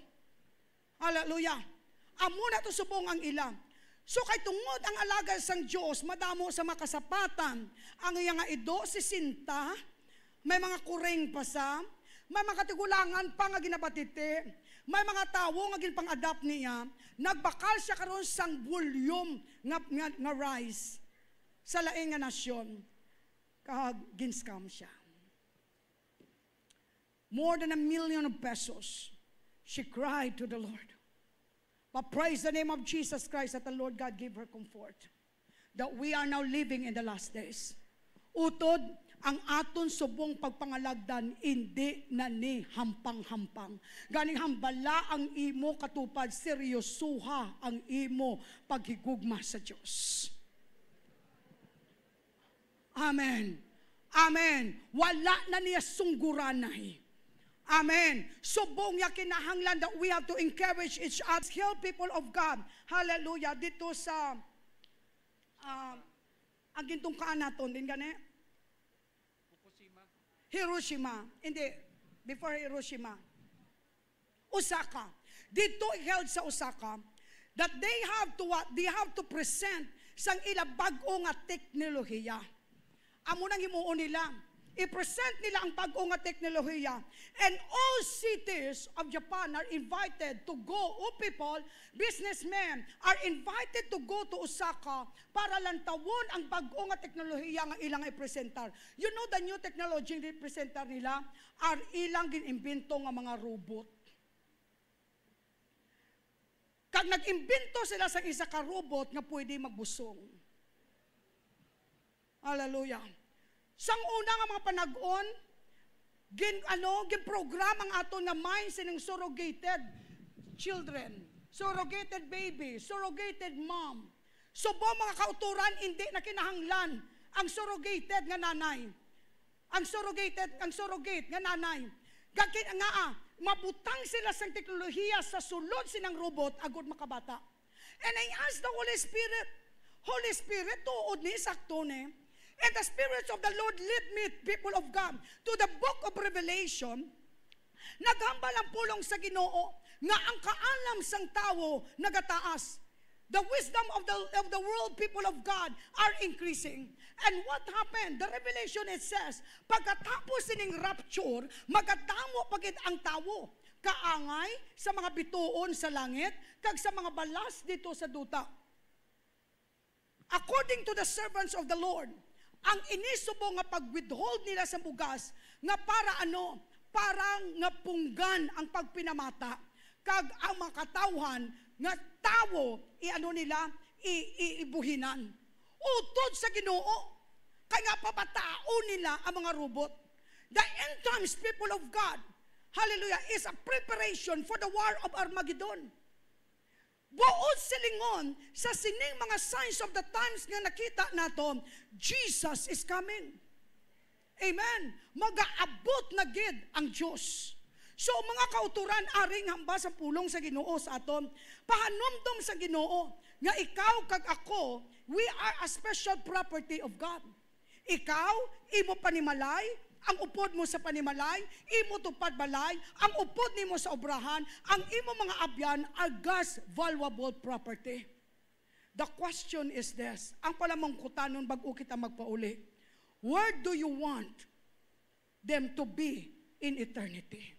Hallelujah. Amo na to subong ang ila. So, kay tungod ang alagad sang Dios madamo sa makasapatan, ang iya nga ido sesenta, may mga kuring pa sa, may mga tigulangan pa nga ginabatiti, may mga tawo nga ginpang-adapt niya, nagbakal siya karon sang volume nga, nga, nga rice sa lain nga nasyon, kag gin-scam siya. More than a million of pesos. She cried to the Lord. But praise the name of Jesus Christ that the Lord God gave her comfort. That we are now living in the last days. Utod, ang aton subong pagpangalagdan, indi na ni hampang-hampang. Gani hambala ang imo katupad, seryosoha ang imo paghigugma sa Dios. Amen. Amen. Wala na niya sungguranay. Amen. Subong niya kinahanglan that we have to encourage each other. Help, people of God. Hallelujah. Dito sa, ah, ang gintungkaan naton, din gani? Hiroshima. Hindi. Before Hiroshima. Osaka. Dito held sa Osaka that they have to what? They have to present sang ila bag-o nga teknolohiya. Amo nang himuon nila. I-present nila ang bag-o nga teknolohiya. And all cities of Japan are invited to go. O people, businessmen are invited to go to Osaka para lantawon ang bag-o nga teknolohiya nga ilang ipresentar. You know the new technology nga ipresentar nila? Are ilang gin-imbento nga mga robot. Kag nag-imbento sila sang isa ka robot nga pwede magbusong. Hallelujah. Sang una nga mga panag-on, gin-, ano, gin-program ang aton nga mind sining surrogated children, surrogated baby, surrogated mom. Subong, mga kauturan, hindi na kinahanglan ang surrogated nga nanay. Ang surrogated, ang surrogate nga nanay. Gaki-, nga, ah, mabutang sila sang teknolohiya sa sulod sinang robot agud makabata. And I asked the Holy Spirit, "Holy Spirit, tuod ni, sakto ni?" And the Spirit of the Lord led me, people of God, to the book of Revelation. Naghambal ang pulong sa Ginoo nga ang kaalam sang tawo nagataas. The wisdom of the, of the world, people of God, are increasing. And what happened? The Revelation, it says, pagkatapos sining rapture, magadamo pa gid ang tawo, kaangay sa mga bituon sa langit kag sa mga balas dito sa duta. According to the servants of the Lord, ang ini subong nga pag-withhold nila sa bugas nga para ano? Para nga punggan ang pagpinamata, kag ang mga katawhan nga tawo i-ano nila, i-, i-, ibuhinan. Utod sa Ginoo, kay nga pamataon nila ang mga robot. The end times, people of God, hallelujah, is a preparation for the war of Armageddon. Buot silingon, sa sining mga signs of the times nga nakita nato, Jesus is coming. Amen. Magaabot na gid ang Dios. So, mga kauturan, aring hambal sa pulong sa Ginoo sa aton, pahanumdom sa Ginoo nga ikaw kag ako, we are a special property of God. Ikaw, imo panimalay, ang upod mo sa panimalay, imo tupad balay, ang upod nimo sa obrahan, ang imo mga abyan are God's valuable property. The question is this, ang palamangkutanon bag-o kita magpauli, where do you want them to be in eternity?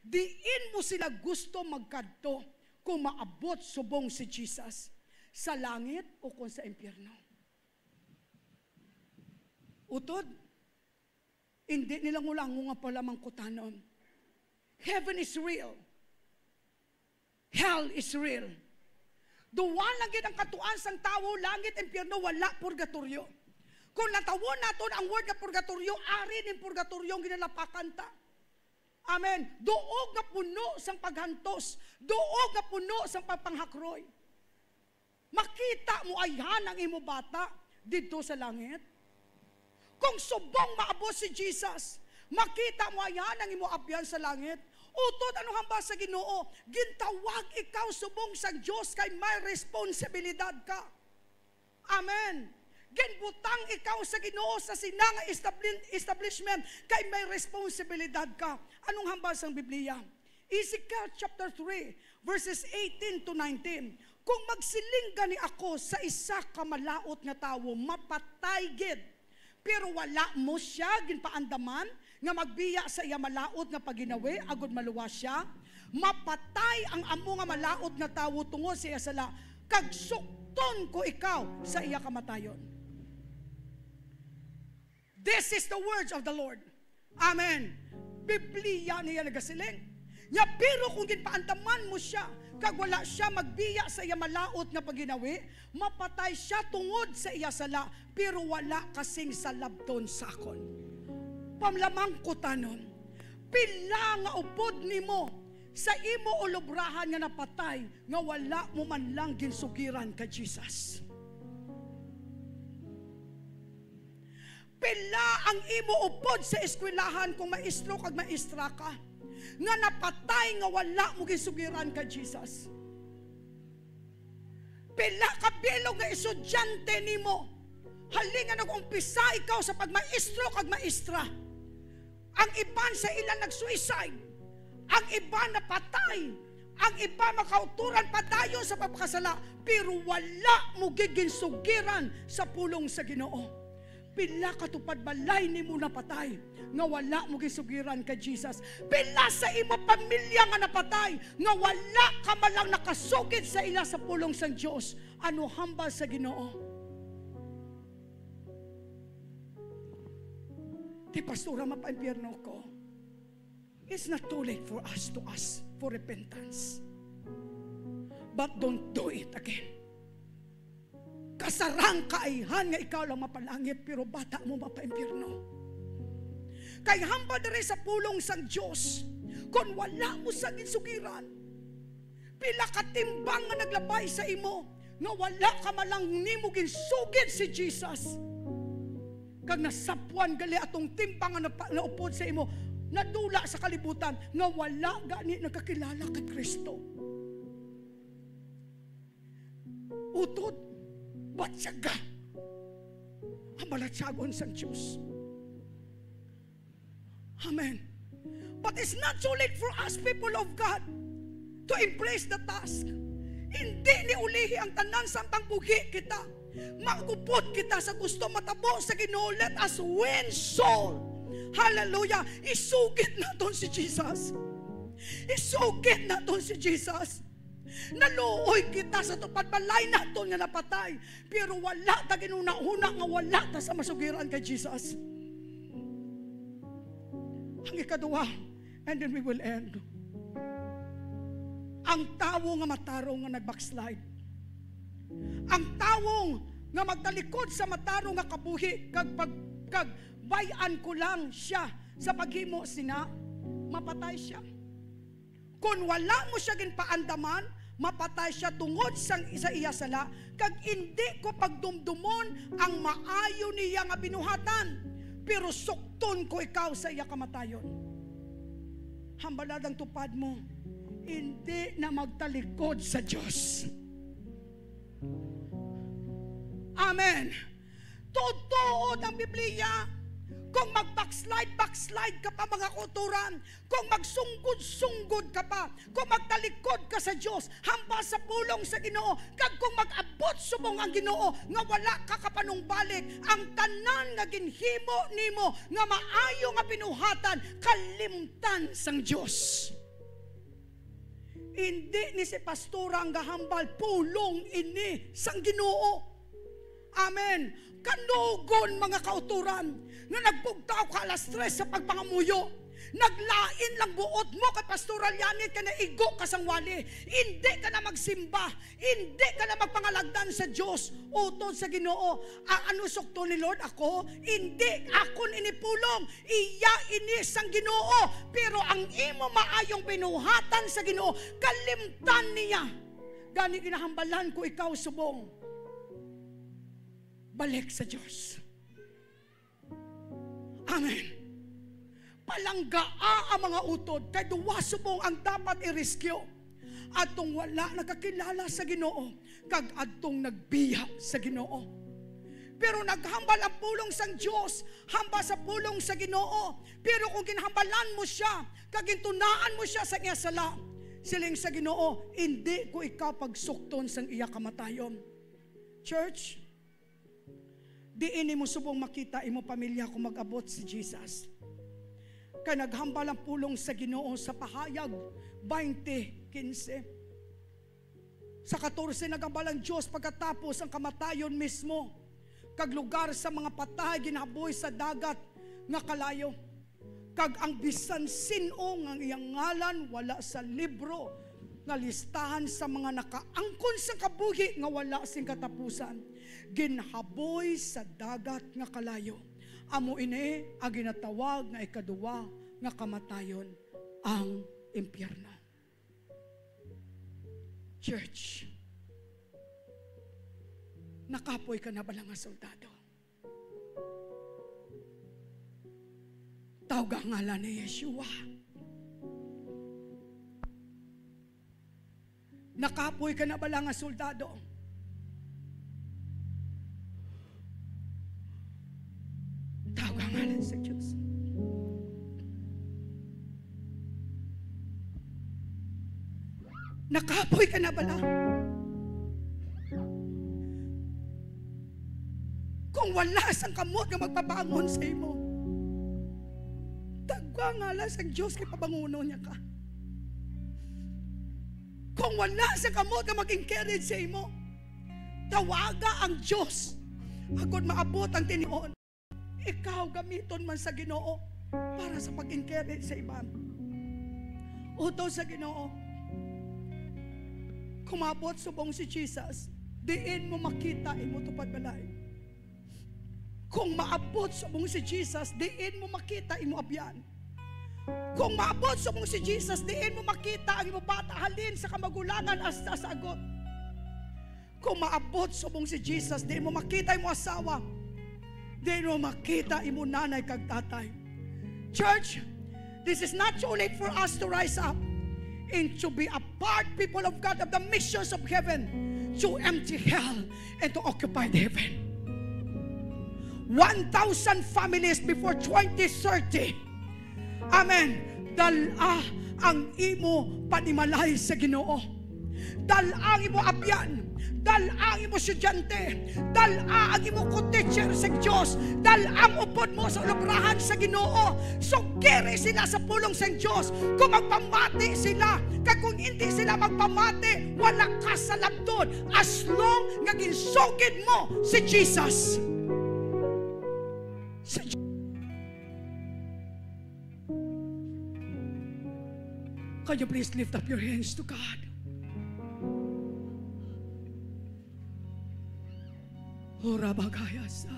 Diin mo sila gusto magkadto kung maabot subong si Jesus? Sa langit o kung sa impyerno? Utod, hindi nila ngulango nga palamangkutanon. Heaven is real. Hell is real. Duwa lang gid ang katuan sang tawo, langit, impyerno, wala purgatoryo. Kung natawon naton ang word nga purgatoryo, ari ning purgatoryo ang ginalapakan ta. Amen. Duog nga puno sang paghantos, duog nga puno sang pagpanghakroy. Makita mo ayhan ang imo bata didto sa langit? Kung subong maabot si Jesus, makita mo ayhan ang imo abyan sa langit. Utod, ano hambal sa Ginoo? Gintawag ikaw subong sang Dios kay may responsibilidad ka. Amen. Ginbutang ikaw sa Ginoo sa sina nga establi-, establishment kay may responsibilidad ka. Anong hambal sang Biblia? Ezekiel chapter three, verses eighteen to nineteen, "Kung magsiling gani ako sa isa ka malaut nga tawo, mapatay gid, pero wala mo sia ginpaandaman nga magbiya sa iya malaut nga paghinawi agud maluwas sia, mapatay ang amo nga malaut nga tawo tungod sa iya sala, kag sukton ko ikaw sa iya kamatayon." This is the words of the Lord. Amen. Biblia niya nagasiling. Nya, pero kung ginpaandaman mo sia, kag wala sia magbiya sa iya malaut nga paghinawi, mapatay sia tungod sa iya sala, pero wala ka sing salabton sa akon. Pamlamangkutanon, pila nga upod nimo sa imo ulubrahan nga napatay, nga wala mo man lang ginsugiran kay Jesus? Pila ang imo upod sa eskwelahan kung maestro kag maestra ka? nga napatay nga wala mo ginsugiran kay Jesus. Pila ka bilog nga estudyante nimo, halin nga nag-umpisa ikaw sa pagmaestro kag maestra. Ang iban sa ila nag-suicide, ang iban napatay, ang iban makauturan padayon sa pagpakasala, pero wala mo giginsugiran sa pulong sa Ginoo. Pila ka tupad balay nimo napatay nga wala mo ginsugiran kay Jesus? Pila sa imo pamilya nga napatay nga wala ka man lang nakasugid sa ila sa pulong sang Dios? Ano hambal sa Ginoo? Ti pastora, mapaimpyerno ko. It's not too late for us to ask for repentance. But don't do it again. Kasarang kaihan nga ikaw lang mapalangit, pero bata mo mapaimpyerno. Kay hambal diri sa pulong sang Dios, kon wala mo sa ginsugiran, pila ka timbang nga naglabay sa imo, nga wala ka man lang nimo ginsugid si Jesus. Kag nasapwan gali atong timbang nga napa-, naupod sa imo, nadula sa kalibutan, nga wala gani nagkakilala kay Kristo. Utod, batyaga ang balatyagon sang Dios. Amen. But it's not too late for us, people of God, to embrace the task. Hindi ni ulihi ang tanan samtang buhi kita. Magupod kita sa gusto matabo sa Ginoo. Let us win soul. Hallelujah. Isugid naton si Jesus. Isugid naton si Jesus. Naluoy kita sa tupad balay naton nga napatay, pero wala ta ginhunahuna nga wala ta sa masugiran kay Jesus. Ang ikaduha, and then we will end. Ang tawo nga matarong nga nag-backslide. Ang tawo nga magtalikod sa matarong nga kabuhi kag pag-, kag bay-an ko lang siya sa paghimo sina, mapatay siya. Kon wala mo sia ginpaandaman, mapatay sia tungod sang, sa iya sala, kag indi ko pagdumdumon ang maayo niya nga binuhatan, pero sukton ko ikaw sa iya kamatayon. Hambalad ang tupad mo, indi na magtalikod sa Dios. Amen. Tutuod ang Biblia. Kung mag-backslide, backslide ka pa, mga kauturan, kung magsunggod-sunggod ka pa, kung magtalikod ka sa Dios, hambal sa pulong sa Ginoo, kag kung mag-abot subong ang Ginoo nga wala ka kapanumbalik, ang tanan nga ginhimo nimo nga maayo nga binuhatan, kalimtan sang Dios. Indi ni si pastora ang gahambal, pulong ini sang Ginoo. Amen. Kanugon, mga kauturan, nga nagbugtaw ka alas tres sa pagpangamuyo. Naglain lang buot mo kay Pastora Liani kay naigo ka sang wali. Indi ka na magsimba. Indi ka na magpangalagdan sa Dios. Utod sa Ginoo. A-, ano sukton ni Lord ako? Indi. Akon ini pulong. Iya ini sang Ginoo, pero ang imo maayong binuhatan sa Ginoo, kalimtan niya. Gani ginahambalan ko ikaw subong. Balik sa Dios. Amen. Palanggaa ang mga utod, kay duwa subong ang dapat i-rescue. Adtong wala nakakilala sa Ginoo, kag adtong nagbiya sa Ginoo. Pero naghambal ang pulong sang Dios, hambal sa pulong sa Ginoo. Pero kung ginhambalan mo siya, kag gintunaan mo siya sa iya sala, siling sa Ginoo, "Indi ko ikaw pagsukton sang iya kamatayon." Church, diin nimo subong makita imo pamilya kung mag-abot si Jesus. Kay naghambal ang pulong sa Ginoo sa Pahayag twenty quince. Sa katorse, naghambal ang Dios, pagkatapos ang kamatayon mismo, kag lugar sa mga patay ginhaboy sa dagat nga kalayo, kag ang bisan sin-o nga iyang ngalan wala sa libro nga listahan sa mga nakaangkon sang kabuhi nga wala sing katapusan, ginhaboy sa dagat nga kalayo. Amo ini ang ginatawag nga ikaduwa nga kamatayon, ang impyerno. Church, nakapoy ka na bala nga soldado? Tawga ang ngalan ni Yeshua. Nakapoy ka na bala nga soldado? Tawag ang ngalan sa Diyos. Nakapoy ka na bala? Kung wala sang kamot nga magpabangon sa imo, tawag ang ngalan sa Diyos kay pabangonon niya ka. Kung wala sang kamot nga mag-encourage sa imo, tawaga ang Diyos agod maabot ang tinion. Ikaw gamiton man sa Ginoo para sa pag-encourage sa iban. Utod sa Ginoo, kung maabot subong si Jesus, diin mo makita imo tupad balay. Kung maabot subong si Jesus, diin mo makita imo abyan. Kung maabot subong si Jesus, diin mo makita ang imo bata halin sa kamagulangan hasta sa agot. Kung maabot subong si Jesus, diin mo makita imo asawa, diin mo makita imo nanay kag tatay. Church, this is not too late for us to rise up and to be a part, people of God, of the missions of heaven, to empty hell and to occupy the heaven. One thousand families before twenty thirty. Amen. Dal-a ang imo panimalay sa Ginoo. Dal-a ang imo abyan. Dal-a ang imo estudyante. Dal-a ang imo co-teacher sa Dios. Dal-a ang upod mo sa ulabrahan sa Ginoo. Sugiri sila sa pulong sa Dios. Kung magpamati sila, kag kung hindi sila magpamati, wala ka sa labton. As long nga ginsugid mo si Jesus. Si Can you please lift up your hands to God? Ora bagayasa.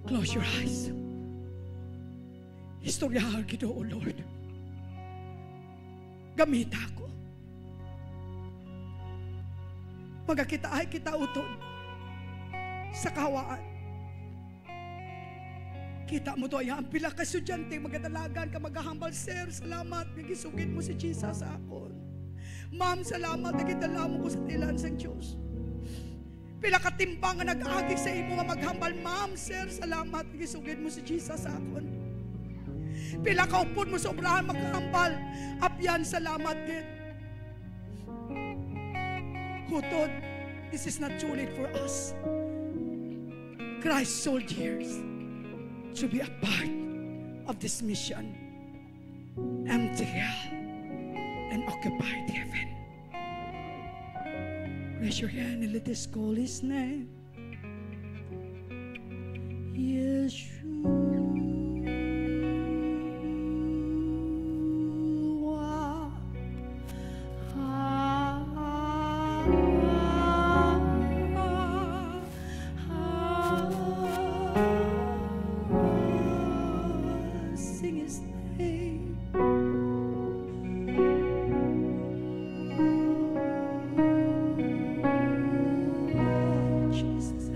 Close your eyes. Istoryahan kita, O Lord. Gamita ako. Magakitaay kita utod sa kahawaan. Kita mo to, iya ang pila ka estudyante magadalagan ka, magahambal, "Sir, salamat nga gisugid mo si Jesus sa akon. Ma'am, salamat nga gidala mo ko sa tilan sang Dios." Pila ka timbang nga nag-agi sa imo nga maghambal, "Ma'am, sir, salamat nga gisugid mo si Jesus sa akon." Pila ka upod mo sa obrahan maghambal, "Abyan, salamat gid." Hutod, this is not too late for us Christ soldiers to be a part of this mission. Empty hell and occupy heaven. Raise your hand and let us call His name. Yeshua. Sing His name. Jesus.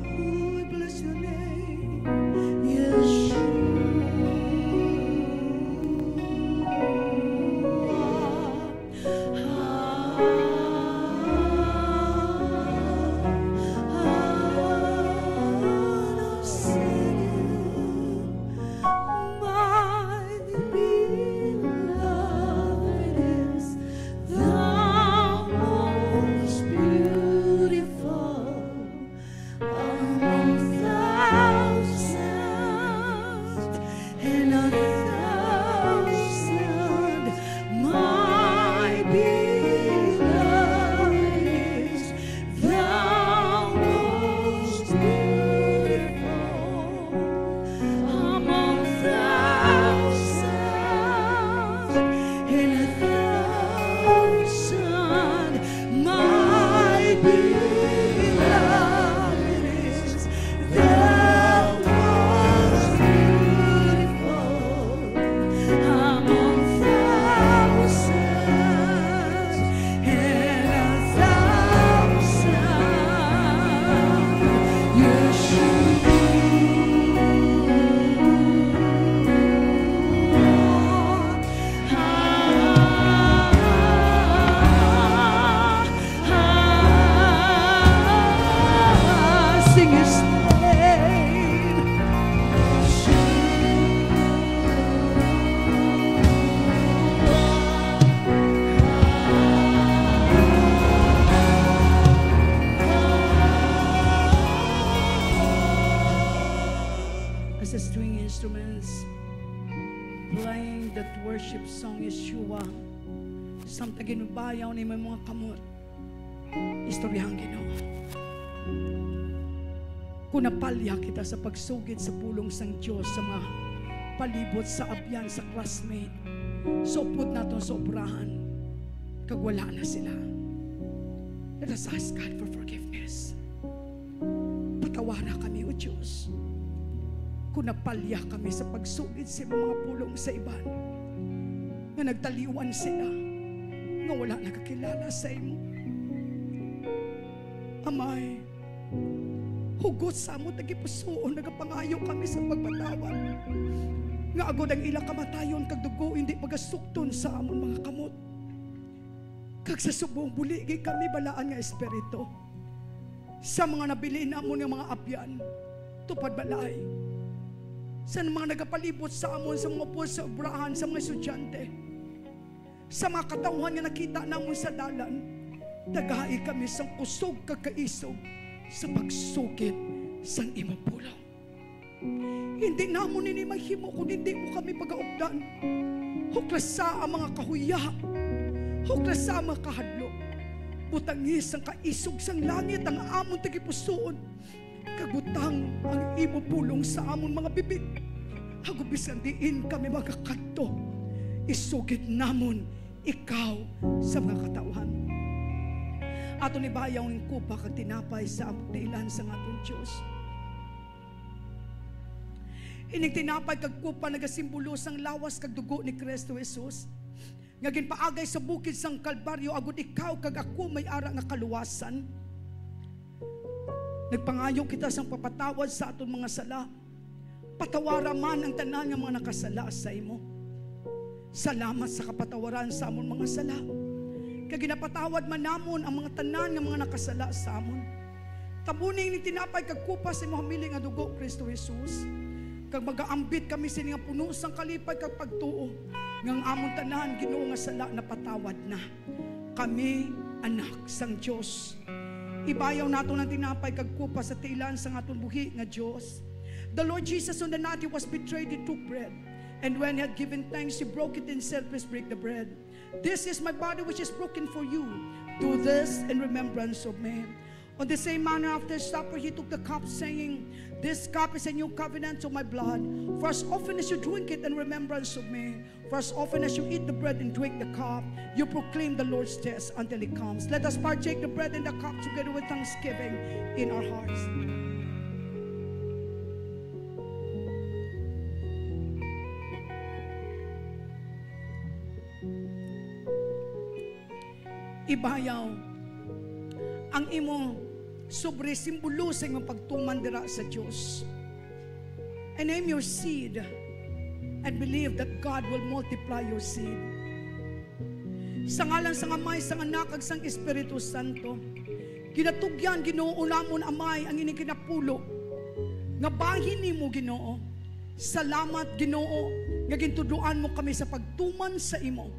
We bless your name, Yeshua. instruments, playing that worship song, Yeshua. Samtang ginubayaw ni mga kamot, istoryahan Ginoo. Kung napalya kita sa pagsugid sa pulong sang Dios sa mga palibot, sa abyan, sa classmate, sa upod naton sa obrahan, kag wala na sila, let us ask God for forgiveness. Patawara kami, O Dios, kung napalya kami sa pagsugid sa imong mga pulong sa iban, nga nagtaliwan sila nga wala nakakilala sa imo. Amay, hugot sa amon tagipusoon nagapangayo kami sa pagpatawad, nga agod ang ila kamatayon kag dugo hindi magasukton sa amon mga kamot, kag sa subong buligi kami balaan nga espiritu sa mga nabilin namon nga mga abyan, tupad balay, sa mga nagapalibot sa amon, sa mga upod sa obrahan, sa mga estudyante, sa mga katawuhan nga nakita namon sa dalan. Tagai kami sang kusog kag kaisog sa pagsugid sang imong pulong. Hindi namon ini mahimo kon hindi mo kami pagaupdan. Huklasa ang mga kahuya, huklasa ang mga kahadlok. Butangi sang kaisog sang langit ang amon tagipusoon, kag butang ang imo pulong sa amon mga bibig. Agod bisan diin kami magakadto, isugid namon ikaw sa mga katawuhan. Aton ibayaw ang kupa kag tinapay sa tiilan sang aton Dios. Ining tinapay kag kupa nagasimbolo sang lawas kag dugo ni Cristo Jesus, nga ginpaagay sa bukid sang Kalbaryo, agod ikaw kag ako may ara nga kaluwasan. Nagpangayo kita sang papatawad sa aton mga sala. Patawara man ang tanan nga mga nakasala sa imo. Salamat sa kapatawaran sa amon mga sala, kag ginapatawad man namon ang mga tanan nga mga nakasala sa amon. Tabuni ini tinapay kag kupa sa imo hamiling nga dugo, Cristo Jesus, kag magaambit kami sini nga puno sang kalipay kag pagtuo nga ang amon tanan, Ginoo, nga sala napatawad na. Kami anak sang Dios. Ibayaw naton ang tinapay kag kupa sa tiilan sang aton buhi nga Dios. The Lord Jesus, on the night he was betrayed, he took bread, and when he had given thanks, he broke it and said, "Please break the bread. This is my body which is broken for you. Do this in remembrance of me." On the same manner, after supper, he took the cup, saying, "This cup is a new covenant of my blood. For as often as you drink it in remembrance of me." For as often as you eat the bread and drink the cup, you proclaim the Lord's death until he comes. Let us partake the bread and the cup together with thanksgiving in our hearts. Ibayaw ang imo sobre, simbolo sa imong pagtuman dira sa Dios. And name your seed and believe that God will multiply your seed. Sa ngalan sang Amay, sang Anak, kag sang Espiritu Santo, ginatugyan, Ginoo namon Amay, ang ining kinapulo nga bahin nimo, Ginoo. Salamat, Ginoo, nga gintudloan mo kami sa pagtuman sa imo.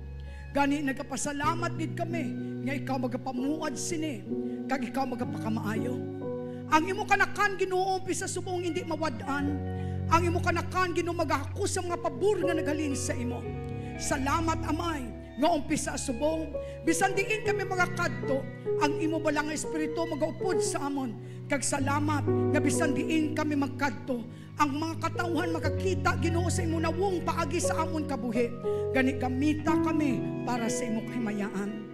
Gani nagapasalamat gid kami nga ikaw magapamuad sini kag ikaw magapakamaayo. Ang imo kanakan, Ginoo, umpisa subong hindi mawad-an. Ang imo kanakan, Ginoo, magahakos sa mga pabor nga naghalin sa imo. Salamat, Amay, nga umpisa subong, bisan diin kami magakadto, ang imo bala nga Espiritu magaupod sa amon. Kag salamat nga bisan diin kami magkadto, ang mga katawhan makakita, Ginoo, sa imo nawong paagi sa amon kabuhi. Gani, gamita kami para sa imo kahimayaan.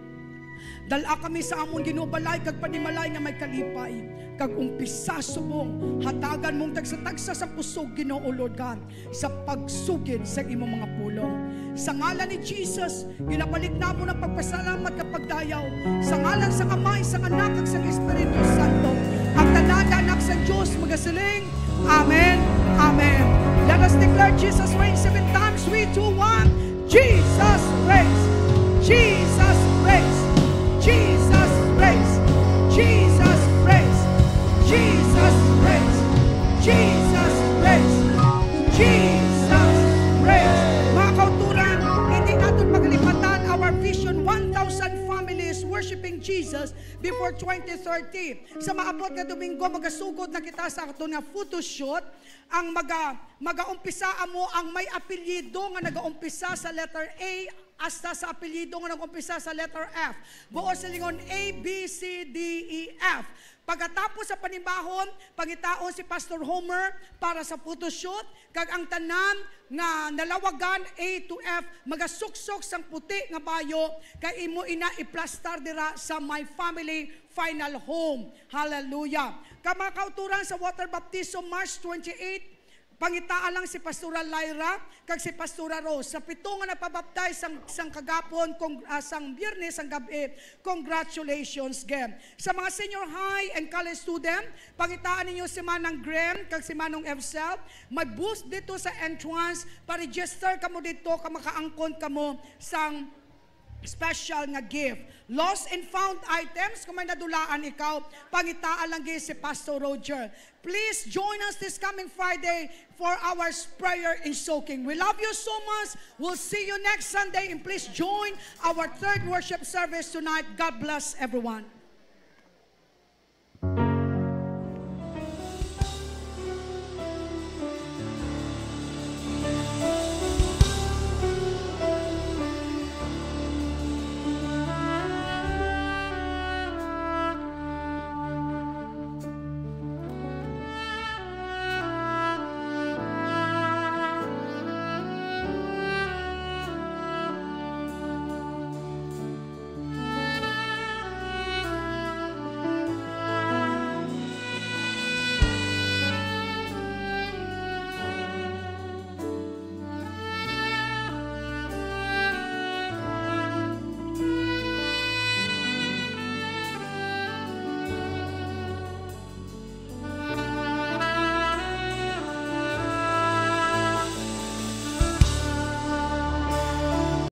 Dal-a kami sa amon, Ginoo, balay kag panimalay nga may kalipay, kag umpisa subong hatagan mong tagsa-tagsa sa kusog, Ginoo, Lord God, sa pagsugid sa imo mga pulong. Sa ngalan ni Jesus, ginabalik namon ang pagpasalamat kag pagdayaw. Sa ngalan sang Amay, sang Anak, kag sang Espiritu Santo, ang tanan nga anak sang Dios magasiling, "Amen, amen." Let us declare Jesus reigns seven times. Three, two, one. Jesus reigns. Jesus reigns. Jesus reigns. Jesus reigns. Jesus reigns. Jesus reigns. Jesus reigns. Mga kauturan, hindi naton paglimatan our vision, one thousand families worshiping Jesus. before twenty thirty. Sa maabot nga Domingo, magasugod na kita sa aton nga photoshoot. Ang maga, magaumpisa amo ang may apelyido nga nagaumpisa sa letter A hasta sa apelyido nga nag-umpisa sa letter F. Buot silingon, A, B, C, D, E, F. Pagkatapos sa panimahon, pangitaon si Pastor Homer para sa photoshoot, kag ang tanan nga nalawagan A to F magasuksok sang puti nga bayo, kay imo ina iplastar dira sa My Family Final Home. Hallelujah. Kag mga kauturan, sa water baptism, March twenty-eight, pangitaa lang si Pastora Lyra kag si Pastora Rose. Sa pito nga nagpabaptize sang, sang kagapon, kong, ah, sang Biyernes sang gab-i, congratulations again. Sa mga senior high and college student, pangitaan ninyo si Manang Gren kag si Manong Evsel. May booth dito sa entrance. Pa-register kamo dito, ka makaangkon kamo sang special nga gift. Lost and found items, kung may nadulaan ikaw, pangitaan lang gid si Pastor Roger. Please join us this coming Friday for our s-, prayer and soaking. We love you so much. We'll see you next Sunday, and please join our third worship service tonight. God bless everyone.